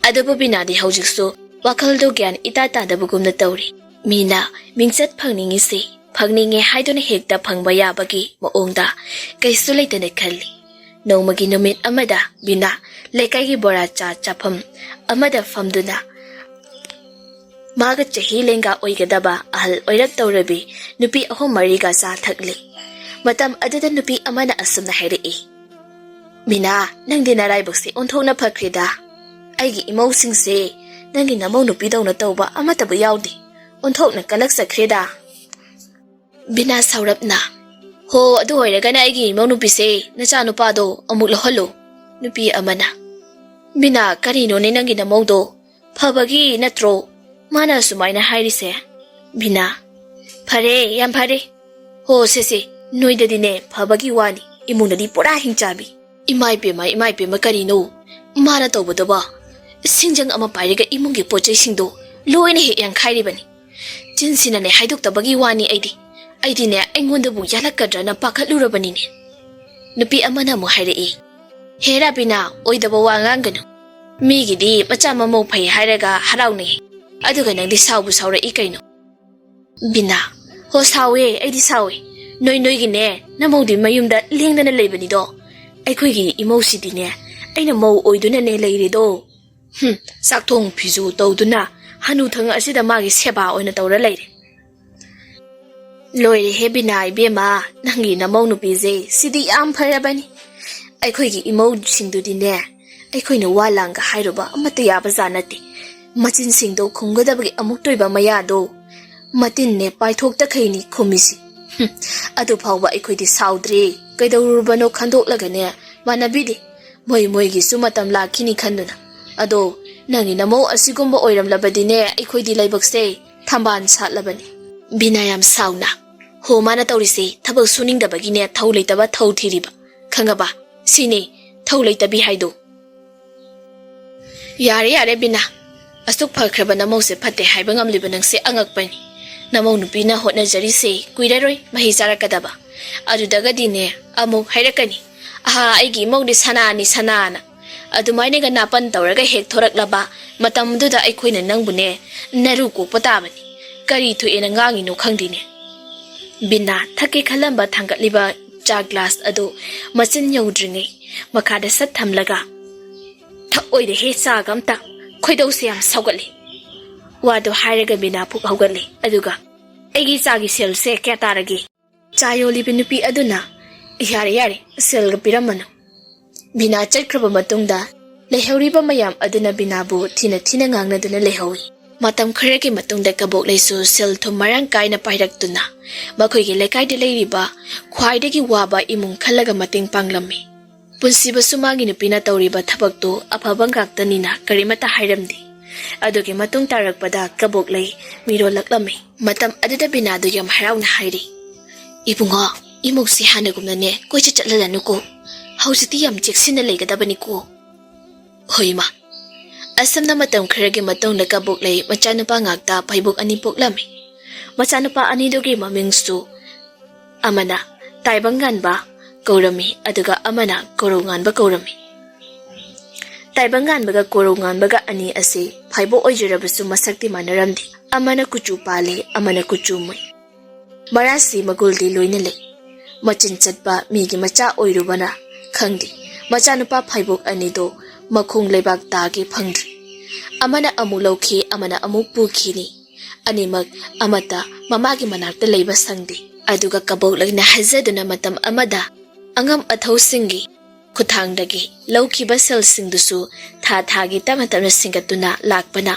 ꯑꯗꯨꯕꯨ ꯕꯤꯅꯥꯗꯤ ꯍꯧꯖꯤꯛꯁꯨ ꯋꯥꯈꯜꯗꯨ ꯒ꯭ꯌꯥꯟ ꯏꯇꯥ ꯇꯥꯗꯕꯒꯨꯝꯅ ꯇꯧꯔꯤ꯫ ꯃꯤꯅ ꯃꯤꯡꯆꯠ ꯐꯪꯅꯤꯡꯉꯤꯁꯤ ꯐꯪꯅꯤꯡꯉꯦ ꯍꯥꯏꯗꯨꯅ ꯍꯦꯛꯇ ꯐꯪꯕ ꯌꯥꯕꯒꯤ ꯃꯑꯣꯡꯗ ꯀꯩꯁꯨ ꯂꯩꯇꯅ ꯈꯜꯂꯤ꯫ ꯅꯣꯡꯃꯒꯤ ꯅꯨꯃꯤꯠ ꯑꯃꯗ ꯕꯤꯅꯥ ꯂꯩꯀꯥꯏꯒꯤ ꯕꯣꯔꯥ ꯆꯥ ꯆꯥꯐꯝ ꯑꯃꯗ ꯐꯝꯗꯨꯅ ꯃꯥꯒ ꯆꯍꯤ ꯂꯦꯡꯒꯥ ꯑꯣꯏꯒꯗꯕ ꯑꯍꯜ ꯑꯣꯏꯔꯛꯇꯧꯔꯕꯤ ꯅꯨꯄꯤ ꯑꯍꯨꯝ ꯃꯔꯤꯒ ꯆꯥ ꯊꯛꯂꯤ꯫ ꯃꯇꯝ ꯑꯗꯨꯗ ꯅꯨꯄꯤ ꯑꯃꯅ ꯑꯁꯨꯝꯅ ꯍꯥꯏꯔꯛꯏ, "ꯃꯤꯅꯥ, ꯅꯪꯗꯤ ꯅꯔꯥꯏꯕꯛꯁꯦ ꯑꯣꯟꯊꯣꯛꯅ ꯐꯈ꯭ꯔꯦꯗ꯫ ꯑꯩꯒꯤ ꯏꯃꯧꯁꯤꯡꯁꯦ ꯅꯪꯒꯤ ꯅꯃꯧ ꯅꯨꯄꯤꯗꯧꯅ ꯇꯧꯕ ꯑꯃꯠꯇꯕꯨ ꯌꯥꯎꯗꯦ꯫ ꯑꯣꯟꯊꯣꯛꯅ ꯀꯂꯛꯆꯈ꯭ꯔꯦꯗ꯫ ꯕꯤꯅꯥ ꯁꯥꯎꯔꯞꯅ, "ꯍꯣ, ꯑꯗꯨ ꯑꯣꯏꯔꯒꯅ ꯑꯩꯒꯤ ꯏꯃꯧ ꯅꯨꯄꯤꯁꯦ, ꯅꯆꯥ ꯅꯨꯄꯥꯗꯣ ꯑꯃꯨꯛ ꯂꯧꯍꯜꯂꯨ"꯫ ꯅꯨꯄꯤ ꯑꯃꯅ, "ꯕꯤꯅꯥ, ꯀꯔꯤꯅꯣꯅꯦ ꯅꯪꯒꯤ ꯅꯃꯧꯗꯣ? ꯐꯕꯒꯤ ꯅꯠꯇ꯭ꯔꯣ ꯃꯥꯅ ꯑꯁꯨꯃꯥꯏꯅ ꯍꯥꯏꯔꯤꯁꯦ?" ꯕꯤꯅꯥ, "ꯐꯔꯦ, ꯌꯥꯝ ꯐꯔꯦ꯫ ꯍꯣ, ꯁꯦ, ꯁꯦ, ꯅꯣꯏꯗꯗꯤꯅꯦ ꯐꯕꯒꯤ ꯋꯥꯅꯤ, ꯏꯃꯨꯡꯗꯗꯤ ꯄꯨꯔꯥ ꯍꯤꯡꯆꯥꯕꯤ꯫ ꯏꯃꯥ ꯏꯄꯦꯝꯃ, ꯏꯃꯥ ꯏꯄꯦꯝꯃ, ꯀꯔꯤꯅꯣ ꯃꯥꯅ ꯇꯧꯕꯗꯨꯕꯣ? ꯁꯤꯡꯖꯪ ꯑꯃ ꯄꯥꯏꯔꯒ ꯏꯃꯨꯡꯒꯤ ꯄꯣꯠ ꯆꯩꯁꯤꯡꯗꯣ ꯂꯣꯏꯅ ꯍꯦꯛ ꯌꯥꯟꯈꯥꯏꯔꯤꯕꯅꯤ꯫ ꯆꯤꯟꯁꯤꯅꯅꯦ ꯍꯥꯏꯗꯣꯛꯇꯕꯒꯤ ꯋꯥꯅꯤ ꯑꯩꯗꯤ꯫ ꯑꯩꯗꯤꯅꯦ ꯑꯩꯉꯣꯟꯗꯕꯨ ꯌꯥꯜꯂꯛꯀꯗ꯭ꯔꯅ ꯄꯥꯈꯠꯂꯨꯔꯕꯅꯤꯅꯦ"꯫ ꯅꯨꯄꯤ ꯑꯃꯅ ꯑꯃꯨꯛ ꯍꯥꯏꯔꯛꯏ, "ꯍꯦ ꯔꯥꯕꯤꯅꯥ, ꯑꯣꯏꯗꯕ ꯋꯥ ꯉꯥꯡꯒꯅꯨ꯫ ꯃꯤꯒꯤꯗꯤ ꯃꯆꯥ ꯃꯃꯧ ꯐꯩ ꯍꯥꯏꯔꯒ ꯍꯔꯥꯎꯅꯩ, ꯑꯗꯨꯒ ꯅꯪꯗꯤ ꯁꯥꯎꯕꯨ ꯁꯥꯎꯔꯛꯏ ꯀꯩꯅꯣ?" ꯕꯤꯅꯥ, "ꯍꯣ, ꯁꯥꯎꯋꯦ, ꯑꯩꯗꯤ ꯁꯥꯎꯋꯦ꯫ ꯅꯣꯏ ꯅꯣꯏꯒꯤꯅꯦ ꯅꯃꯧꯗꯤ ꯃꯌꯨꯝꯗ ꯂꯦꯡꯗꯅ ꯂꯩꯕꯅꯤꯗꯣ꯫ ꯑꯩꯈꯣꯏꯒꯤ ꯏꯃꯧꯁꯤꯗꯤꯅꯦ ꯑꯩꯅ ꯃꯧ ꯑꯣꯏꯗꯨꯅꯅꯦ ꯂꯩꯔꯦꯗꯣ꯫ ꯍꯨꯝ, ꯆꯥꯛꯊꯣꯡ ꯐꯤꯁꯨ ꯇꯧꯗꯨꯅ ꯍꯅꯨꯊꯪ ꯑꯁꯤꯗ ꯃꯥꯒꯤ ꯁꯦꯕꯥ ꯑꯣꯏꯅ ꯇꯧꯔ ꯂꯩꯔꯦ"꯫ "ꯂꯣꯏꯔꯦꯍꯦ ꯕꯤꯅꯥ ꯏꯕꯦꯝꯃ, ꯅꯪꯒꯤ ꯅꯃꯧ ꯅꯨꯄꯤꯁꯦ ꯁꯤꯗꯤ ꯌꯥꯝ ꯐꯔꯕꯅꯤ꯫ ꯑꯩꯈꯣꯏꯒꯤ ꯏꯃꯧꯁꯤꯡꯗꯨꯗꯤꯅꯦ, ꯑꯩꯈꯣꯏꯅ ꯋꯥ ꯂꯥꯡꯒ ꯍꯥꯏꯔꯨꯕ ꯑꯃꯠꯇ ꯌꯥꯕ ꯖꯥꯠ ꯅꯠꯇꯦ꯫ ꯃꯆꯤꯟꯁꯤꯡꯗꯣ ꯈꯨꯝꯒꯗꯕꯒꯤ ꯑꯃꯨꯛꯇꯣꯏꯕ ꯃꯌꯥꯗꯣ ꯃꯇꯤꯟꯅꯦ ꯄꯥꯏꯊꯣꯛꯇꯈꯩꯅꯤ ꯈꯨꯝꯃꯤꯁꯤ꯫ ꯍꯨꯝ, ꯑꯗꯨ ꯐꯥꯎꯕ ꯑꯩꯈꯣꯏꯗꯤ ꯁꯥꯎꯗ꯭ꯔꯦ꯫ ꯀꯩꯗꯧꯔꯨꯔꯕꯅꯣ ꯈꯟꯗꯣꯛꯂꯒꯅꯦ ꯃꯥꯟꯅꯕꯤꯗꯦ꯫ ꯃꯣꯏ ꯃꯣꯏꯒꯤꯁꯨ ꯃꯇꯝ ꯂꯥꯛꯈꯤꯅꯤ ꯈꯟꯗꯨꯅ꯫ ꯑꯗꯣ ꯅꯪꯒꯤ ꯅꯃꯧ ꯑꯁꯤꯒꯨꯝꯕ ꯑꯣꯏꯔꯝꯂꯕꯗꯤꯅꯦ ꯑꯩꯈꯣꯏꯗꯤ ꯂꯥꯏꯕꯛꯁꯦ ꯊꯝꯕꯥꯜ ꯁꯥꯠꯂꯕꯅꯤ"꯫ ꯕꯤꯅꯥ ꯌꯥꯝ ꯁꯥꯎꯅ, "ꯍꯣ, ꯃꯥꯅ ꯇꯧꯔꯤꯁꯦ ꯊꯕꯛ ꯁꯨꯅꯤꯡꯗꯕꯒꯤꯅꯦ ꯊꯧ ꯂꯩꯇꯕ ꯊꯧ ꯊꯤꯔꯤꯕ꯫ ꯈꯪꯉꯕ? ꯁꯤꯅꯤ ꯊꯧ ꯂꯩꯇꯕꯤ ꯍꯥꯏꯗꯣ"꯫ "ꯌꯥꯔꯦ, ꯌꯥꯔꯦ ꯕꯤꯅꯥ, ꯑꯁꯨꯛ ꯐꯈ꯭ꯔꯕ ꯅꯃꯧꯁꯦ ꯐꯠꯇꯦ ꯍꯥꯏꯕ ꯉꯝꯂꯤꯕ ꯅꯪꯁꯦ ꯑꯉꯛꯄꯅꯤ꯫ ꯅꯃꯧ ꯅꯨꯄꯤꯅ ꯍꯣꯠꯅꯖꯔꯤꯁꯦ ꯀꯨꯏꯔꯔꯣꯏ ꯃꯍꯩ ꯆꯥꯔꯛꯀꯗꯕ꯫ ꯑꯗꯨꯗꯒꯗꯤꯅꯦ ꯑꯃꯨꯛ ꯍꯥꯏꯔꯛꯀꯅꯤ, 'ꯑꯍꯥ, ꯑꯩꯒꯤ ꯏꯃꯧꯗꯤ ꯁꯅꯥꯅꯤ, ꯁꯅꯥꯅ'꯫ ꯑꯗꯨꯃꯥꯏꯅꯒ ꯅꯥꯄꯟ ꯇꯧꯔꯒ ꯍꯦꯛ ꯊꯣꯔꯛꯂꯕ ꯃꯇꯝꯗꯨꯗ ꯑꯩꯈꯣꯏꯅ ꯅꯪꯕꯨꯅꯦ ꯅꯔꯨ ꯀꯣꯛꯄ ꯇꯥꯕꯅꯤ꯫ ꯀꯔꯤ ꯊꯣꯛꯑꯦꯅ ꯉꯥꯡꯉꯤꯅꯣ ꯈꯪꯗꯦꯅꯦ"꯫ ꯕꯤꯅꯥ ꯊꯛꯀꯦ ꯈꯜꯂꯝꯕ ꯊꯥꯡꯒꯠꯂꯤꯕ ꯆꯥ ꯒ꯭ꯂꯥꯁ ꯑꯗꯨ ꯃꯆꯤꯟ ꯌꯧꯗ꯭ꯔꯤꯉꯩ ꯃꯈꯥꯗ ꯁꯠ ꯊꯝꯂꯒ, "ꯊꯛꯑꯣꯏꯗꯍꯦ ꯆꯥꯒ ꯑꯝꯇ, ꯈꯣꯏꯗꯧꯁꯦ ꯌꯥꯝ ꯁꯥꯎꯒꯠꯂꯤ"꯫ ꯋꯥꯗꯣ ꯍꯥꯏꯔꯒ ꯕꯤꯅꯥ ꯐꯨꯛ ꯍꯧꯒꯠꯂꯤ꯫ ꯑꯗꯨꯒ, "ꯑꯩꯒꯤ ꯆꯥꯒꯤ ꯁꯦꯜꯁꯦ ꯀꯌꯥ ꯇꯥꯔꯒꯦ?" ꯆꯥ ꯌꯣꯜꯂꯤꯕ ꯅꯨꯄꯤ ꯑꯗꯨꯅ, "ꯌꯥꯔꯦ, ꯌꯥꯔꯦ, ꯁꯦꯜꯒ ꯄꯤꯔꯝꯃꯅꯨ"꯫ ꯕꯤꯅꯥ ꯆꯠꯈ꯭ꯔꯕ ꯃꯇꯨꯡꯗ ꯂꯩꯍꯧꯔꯤꯕ ꯃꯌꯥꯝ ꯑꯗꯨꯅ ꯕꯤꯅꯥꯕꯨ ꯊꯤꯅ ꯊꯤꯅ ꯉꯥꯡꯅꯗꯨꯅ ꯂꯩꯍꯧꯏ꯫ ꯃꯇꯝ ꯈꯔꯒꯤ ꯃꯇꯨꯡꯗ ꯀꯕꯣꯛꯂꯩꯁꯨ ꯁꯦꯜ ꯊꯨꯝ ꯃꯔꯥꯡ ꯀꯥꯏꯅ ꯄꯥꯏꯔꯛꯇꯨꯅ ꯃꯈꯣꯏꯒꯤ ꯂꯩꯀꯥꯏꯗ ꯂꯩꯔꯤꯕ ꯈ꯭ꯋꯥꯏꯗꯒꯤ ꯋꯥꯕ ꯏꯃꯨꯡ ꯈꯜꯂꯒ ꯃꯇꯦꯡ ꯄꯥꯡꯂꯝꯃꯤ꯫ ꯄꯨꯟꯁꯤꯕꯁꯨ ꯃꯥꯒꯤ ꯅꯨꯄꯤꯅ ꯇꯧꯔꯤꯕ ꯊꯕꯛꯇꯨ ꯑꯐꯕ ꯉꯥꯛꯇꯅꯤꯅ ꯀꯔꯤꯃꯠꯇ ꯍꯥꯏꯔꯝꯗꯦ꯫ ꯑꯗꯨꯒꯤ ꯃꯇꯨꯡ ꯇꯥꯔꯛꯄꯗ ꯀꯕꯣꯛꯂꯩ ꯃꯤꯔꯣꯜꯂꯛꯂꯝꯃꯤ꯫ ꯃꯇꯝ ꯑꯗꯨꯗ ꯕꯤꯅꯥꯗꯨ ꯌꯥꯝ ꯍꯔꯥꯎꯅ ꯍꯥꯏꯔꯤ, "ꯏꯕꯨꯡꯉꯣ, ꯏꯃꯨꯡꯁꯤ ꯍꯥꯟꯅꯒꯨꯝꯅꯅꯦ ꯀꯣꯏꯆꯠ ꯆꯠꯍꯜꯂꯅꯨꯀꯣ꯫ ꯍꯧꯖꯤꯛꯇꯤ ꯌꯥꯝ ꯆꯦꯛꯁꯤꯟꯅ ꯂꯩꯒꯗꯕꯅꯤꯀꯣ"꯫ "ꯍꯣꯏ ꯏꯃꯥ"꯫ ꯑꯁꯨꯝꯅ ꯃꯇꯝ ꯈꯔꯒꯤ ꯃꯇꯨꯡꯗ ꯀꯕꯣꯛꯂꯩ ꯃꯆꯥꯅꯨꯄꯥ ꯉꯥꯛꯇ ꯐꯩꯕꯣꯛ ꯑꯅꯤ ꯄꯣꯛꯂꯝꯃꯤ꯫ ꯃꯆꯥꯅꯨꯄꯥ ꯑꯅꯤꯗꯨꯒꯤ ꯃꯃꯤꯡꯁꯨ ꯑꯃꯅ ꯇꯥꯏꯕꯪ ꯉꯥꯟꯕ ꯀꯧꯔꯝꯃꯤ, ꯑꯗꯨꯒ ꯑꯃꯅ ꯀꯣꯔꯧ ꯉꯥꯟꯕ ꯀꯧꯔꯝꯃꯤ꯫ ꯇꯥꯏꯕꯪ ꯉꯥꯟꯕꯒ ꯀꯣꯔꯧ ꯉꯥꯟꯕꯒ ꯑꯅꯤ ꯑꯁꯤ ꯐꯥꯏꯕꯣꯛ ꯑꯣꯏꯖꯔꯕꯁꯨ ꯃꯁꯛꯇꯤ ꯃꯥꯟꯅꯔꯝꯗꯦ꯫ ꯑꯃꯅ ꯀꯨꯆꯨ ꯄꯥꯜꯂꯤ, ꯑꯃꯅ ꯀꯨꯆꯨ ꯃꯨꯏ꯫ ꯃꯔꯥꯁꯤ ꯃꯒꯨꯜꯗꯤ ꯂꯣꯏꯅ ꯂꯩ꯫ ꯃꯆꯤꯟ ꯆꯠꯄ ꯃꯤꯒꯤ ꯃꯆꯥ ꯑꯣꯏꯔꯨꯕꯅ ꯈꯪꯗꯦ, ꯃꯆꯥꯅꯨꯄꯥ ꯐꯥꯏꯕꯣꯛ ꯑꯅꯤꯗꯣ ꯃꯈꯣꯡ ꯂꯩꯕꯥꯛ ꯇꯥꯒꯦ ꯐꯪꯗ꯭ꯔꯤ꯫ ꯑꯃꯅ ꯑꯃꯨꯛ ꯂꯧꯈꯤ, ꯑꯃꯅ ꯑꯃꯨꯛ ꯄꯨꯈꯤꯅꯤ꯫ ꯑꯅꯤꯃꯛ ꯑꯃꯠꯇ ꯃꯃꯥꯒꯤ ꯃꯅꯥꯛꯇ ꯂꯩꯕ ꯁꯪꯗꯦ꯫ ꯑꯗꯨꯒ ꯀꯕꯣꯛꯂꯩꯅ ꯍꯥꯏꯖꯗꯨꯅ ꯃꯇꯝ ꯑꯃꯗ ꯑꯉꯝ ꯑꯊꯧꯁꯤꯡꯒꯤ ꯈꯨꯠꯊꯥꯡꯗꯒꯤ ꯂꯧꯈꯤꯕ ꯁꯦꯜꯁꯤꯡꯗꯨꯁꯨ ꯊꯥ ꯊꯥꯒꯤ ꯇꯞꯅ ꯇꯞꯅ ꯁꯤꯡꯒꯠꯇꯨꯅ ꯂꯥꯛꯄꯅ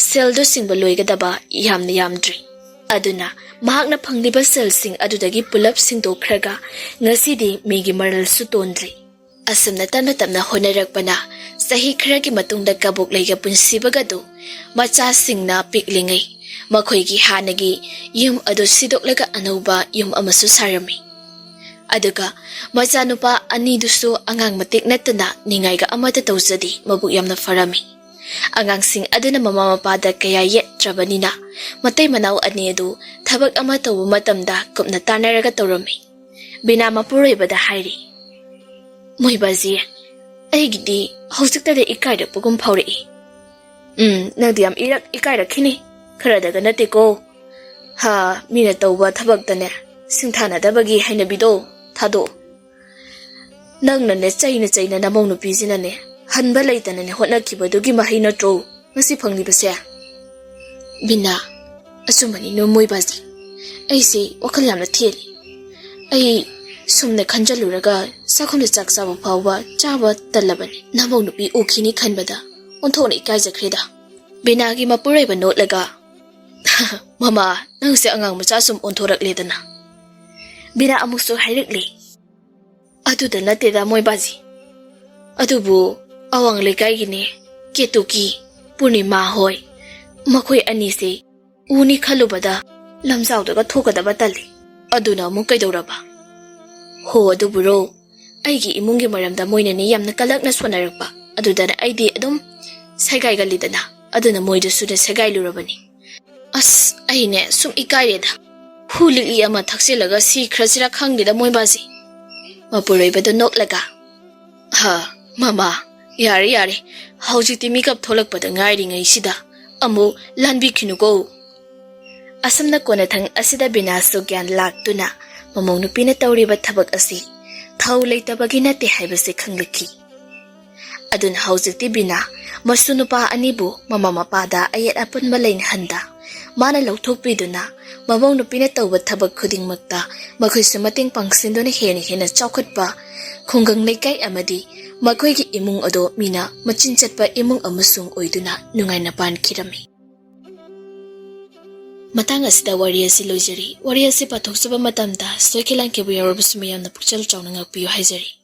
ꯁꯦꯜꯗꯨ ꯁꯤꯡꯕ ꯂꯣꯏꯒꯗꯕ ꯌꯥꯝꯅ ꯌꯥꯝꯗ꯭ꯔꯤ꯫ ꯑꯗꯨꯅ ꯃꯍꯥꯛꯅ ꯐꯪꯂꯤꯕ ꯁꯦꯜꯁꯤꯡ ꯑꯗꯨꯗꯒꯤ ꯄꯨꯂꯞ ꯁꯤꯡꯗꯣꯛꯈ꯭ꯔꯒ ꯉꯁꯤꯗꯤ ꯃꯤꯒꯤ ꯃꯔꯜꯁꯨ ꯇꯣꯟꯗ꯭ꯔꯤ꯫ ꯑꯁꯨꯝꯅ ꯇꯞꯅ ꯇꯞꯅ ꯍꯣꯠꯅꯔꯛꯄꯅ ꯆꯍꯤ ꯈꯔꯒꯤ ꯃꯇꯨꯡꯗ ꯀꯕꯣꯛꯂꯩꯒ ꯄꯨꯟꯁꯤꯕꯒꯗꯨ ꯃꯆꯥꯁꯤꯡꯅ ꯄꯤꯛꯂꯤꯉꯩ ꯃꯈꯣꯏꯒꯤ ꯍꯥꯟꯅꯒꯤ ꯌꯨꯝ ꯑꯗꯨ ꯁꯤꯗꯣꯛꯂꯒ ꯑꯅꯧꯕ ꯌꯨꯝ ꯑꯃꯁꯨ ꯁꯥꯔꯝꯃꯤ꯫ ꯑꯗꯨꯒ ꯃꯆꯥꯅꯨꯄꯥ ꯑꯅꯤꯗꯨꯁꯨ ꯑꯉꯥꯡ ꯃꯇꯤꯛ ꯅꯠꯇꯅ ꯅꯤꯡꯉꯥꯏꯒ ꯑꯃꯠꯇ ꯇꯧꯖꯗꯦ, ꯃꯕꯨꯛ ꯌꯥꯝꯅ ꯐꯔꯝꯃꯤ꯫ ꯑꯉꯥꯡꯁꯤꯡ ꯑꯗꯨꯅ ꯃꯃꯥ ꯃꯄꯥꯗ ꯀꯌꯥ ꯌꯦꯠꯇ꯭ꯔꯕꯅꯤꯅ ꯃꯇꯩ ꯃꯅꯥꯎ ꯑꯅꯤ ꯑꯗꯨ ꯊꯕꯛ ꯑꯃ ꯇꯧꯕ ꯃꯇꯝꯗ ꯀꯨꯞꯅ ꯇꯥꯟꯅꯔꯒ ꯇꯧꯔꯝꯃꯤ꯫ ꯕꯤꯅꯥ ꯃꯄꯨꯔꯣꯏꯕꯗ ꯍꯥꯏꯔꯤ, "ꯃꯣꯏꯕꯥꯖꯤ, ꯑꯩꯒꯤꯗꯤ ꯍꯧꯖꯤꯛꯇꯗ ꯏꯀꯥꯏꯔꯛꯄꯒꯨꯝ ꯐꯥꯎꯔꯛꯏ"꯫ "ꯎꯝ, ꯅꯪꯗꯤ ꯌꯥꯝ ꯏꯔꯛ ꯏꯀꯥꯏꯔꯛꯈꯤꯅꯤ꯫ ꯈꯔꯗꯒ ꯅꯠꯇꯦꯀꯣ꯫ ꯍꯥ, ꯃꯤꯅ ꯇꯧꯕ ꯊꯕꯛꯇꯅꯦ ꯁꯤꯡꯊꯥꯅꯗꯕꯒꯤ ꯍꯩꯅꯕꯤꯗꯣ ꯊꯥꯗꯣꯛꯑꯣ꯫ ꯅꯪꯅꯅꯦ ꯆꯩꯅ ꯆꯩꯅ ꯅꯃꯧ ꯅꯨꯄꯤꯁꯤꯅꯅꯦ ꯍꯟꯕ ꯂꯩꯇꯅꯅꯦ ꯍꯣꯠꯅꯈꯤꯕꯗꯨꯒꯤ ꯃꯍꯩ ꯅꯠꯇ꯭ꯔꯣ ꯉꯁꯤ ꯐꯪꯂꯤꯕꯁꯦ?" "ꯕꯤꯅꯥ, ꯑꯆꯨꯝꯕꯅꯤ ꯅꯣꯏ ꯃꯣꯏꯕꯥꯖꯤ꯫ ꯑꯩꯁꯦ ꯋꯥꯈꯜ ꯌꯥꯝꯅ ꯊꯦꯜꯂꯤ꯫ ꯑꯩ ꯁꯨꯝꯅ ꯈꯟꯖꯜꯂꯨꯔꯒ ꯆꯥꯛꯈꯨꯝꯗ ꯆꯥꯛ ꯆꯥꯕ ꯐꯥꯎꯕ ꯆꯥꯕ ꯇꯜꯂꯕꯅꯤ꯫ ꯅꯃꯧ ꯅꯨꯄꯤ ꯎꯈꯤꯅꯤ ꯈꯟꯕꯗ ꯑꯣꯟꯊꯣꯛꯅ ꯏꯀꯥꯏꯖꯈ꯭ꯔꯦꯗ꯫ ꯕꯤꯅꯥꯒꯤ ꯃꯄꯨꯔꯣꯏꯕ ꯅꯣꯛꯂꯒ, "ꯃꯃꯥ, ꯅꯪꯁꯦ ꯑꯉꯥꯡ ꯃꯆꯥ ꯁꯨꯝ ꯑꯣꯟꯊꯣꯔꯛꯂꯦꯗꯅ꯫" ꯕꯤꯅꯥ ꯑꯃꯨꯛꯁꯨ ꯍꯥꯏꯔꯛꯂꯤ, "ꯑꯗꯨꯗ ꯅꯠꯇꯦꯗ ꯃꯣꯏꯕꯥꯖꯤ꯫ ꯑꯗꯨꯕꯨ ꯑꯋꯥꯡ ꯂꯩꯀꯥꯏꯒꯤꯅꯦ, ꯀꯦꯇꯨꯀꯤ, ꯄꯨꯔꯅꯤꯃꯥ ꯍꯣꯏ, ꯃꯈꯣꯏ ꯑꯅꯤꯁꯦ ꯎꯅꯤ ꯈꯜꯂꯨꯕꯗ ꯂꯝꯖꯥꯎꯗꯒ ꯊꯣꯛꯀꯗꯕ ꯇꯜꯂꯤ꯫ ꯑꯗꯨꯅ ꯑꯃꯨꯛ ꯀꯩꯗꯧꯔꯕ?" "ꯍꯣ, ꯑꯗꯨꯕꯨꯔꯣ, ꯑꯩꯒꯤ ꯏꯃꯨꯡꯒꯤ ꯃꯔꯝꯗ ꯃꯣꯏꯅꯅꯦ ꯌꯥꯝꯅ ꯀꯜꯂꯛꯅ ꯁꯣꯟꯅꯔꯛꯄ꯫ ꯑꯗꯨꯗꯅ ꯑꯩꯗꯤ ꯑꯗꯨꯝ ꯁꯥꯏꯒꯥꯏꯒꯜꯂꯤꯗꯅ꯫ ꯑꯗꯨꯅ ꯃꯣꯏꯗꯁꯨꯅꯦ ꯁꯥꯏꯒꯥꯏꯂꯨꯔꯕꯅꯤ꯫ ꯑꯁ, ꯑꯩꯅꯦ ꯁꯨꯝ ꯏꯀꯥꯏꯔꯦꯗ꯫ ꯍꯨ ꯂꯤꯛꯂꯤ ꯑꯃ ꯊꯛꯆꯤꯜꯂꯒ ꯁꯤꯈ꯭ꯔꯁꯤꯔꯥ ꯈꯪꯗꯦꯗ ꯃꯣꯏꯕꯥꯁꯤ꯫" ꯃꯄꯨꯔꯣꯏꯕꯗ ꯅꯣꯛꯂꯒ, "ꯍꯥ, ꯃꯃꯥ, ꯌꯥꯔꯦ, ꯌꯥꯔꯦ꯫ ꯍꯧꯖꯤꯛꯇꯤ ꯃꯤꯀꯞ ꯊꯣꯛꯂꯛꯄꯗ ꯉꯥꯏꯔꯤꯉꯩꯁꯤꯗ ꯑꯃꯨꯛ ꯂꯥꯟꯕꯤꯈꯤꯅꯨꯀꯣ꯫" ꯑꯁꯨꯝꯅ ꯀꯣꯟꯅꯊꯪ ꯑꯁꯤꯗ ꯕꯤꯅꯥꯁꯨ ꯒ꯭ꯌꯥꯟ ꯂꯥꯛꯇꯨꯅ ꯃꯃꯧ ꯅꯨꯄꯤꯅ ꯇꯧꯔꯤꯕ ꯊꯕꯛ ꯑꯁꯤ ꯊꯧ ꯂꯩꯇꯕꯒꯤ ꯅꯠꯇꯦ ꯍꯥꯏꯕꯁꯤ ꯈꯪꯂꯛꯈꯤ꯫ ꯑꯗꯨꯅ ꯍꯧꯖꯤꯛꯇꯤ ꯕꯤꯅꯥ ꯃꯁꯨ ꯅꯨꯄꯥ ꯑꯅꯤꯕꯨ ꯃꯃꯥ ꯃꯄꯥꯗ ꯑꯌꯦꯠ ꯑꯄꯟꯕ ꯂꯩꯅꯍꯟꯗ, ꯃꯥꯅ ꯂꯧꯊꯣꯛꯄꯤꯗꯨꯅ ꯃꯃꯧ ꯅꯨꯄꯤꯅ ꯇꯧꯕ ꯊꯕꯛ ꯈꯨꯗꯤꯡꯃꯛꯇ ꯃꯈꯣꯏꯁꯨ ꯃꯇꯦꯡ ꯄꯥꯡꯁꯤꯟꯗꯨꯅ ꯍꯦꯟꯅ ꯍꯦꯟꯅ ꯆꯥꯎꯈꯠꯄ ꯈꯨꯡꯒꯪ ꯂꯩꯀꯥꯏ ꯑꯃꯗꯤ ꯃꯈꯣꯏꯒꯤ ꯏꯃꯨꯡ ꯑꯗꯨ ꯃꯤꯅ ꯃꯆꯤꯟ ꯆꯠꯄ ꯏꯃꯨꯡ ꯑꯃꯁꯨꯡ ꯑꯣꯏꯗꯨꯅ ꯅꯨꯡꯉꯥꯏꯅ ꯄꯥꯟꯈꯤꯔꯝꯃꯤ꯫ ꯃꯇꯥꯡ ꯑꯁꯤꯗ ꯋꯥꯔꯤ ꯑꯁꯤ ꯂꯣꯏꯖꯔꯤ꯫ ꯋꯥꯔꯤ ꯑꯁꯤ ꯄꯥꯊꯣꯛꯆꯕ ꯃꯇꯝꯗ ꯁꯣꯏꯈꯤ ꯂꯥꯟꯈꯤꯕ ꯌꯥꯎꯔꯕꯁꯨ ꯃꯌꯥꯝꯅ ꯄꯨꯛꯆꯦꯜ ꯆꯥꯎꯅ ꯉꯥꯛꯄꯤꯌꯨ ꯍꯥꯏꯖꯔꯤ꯫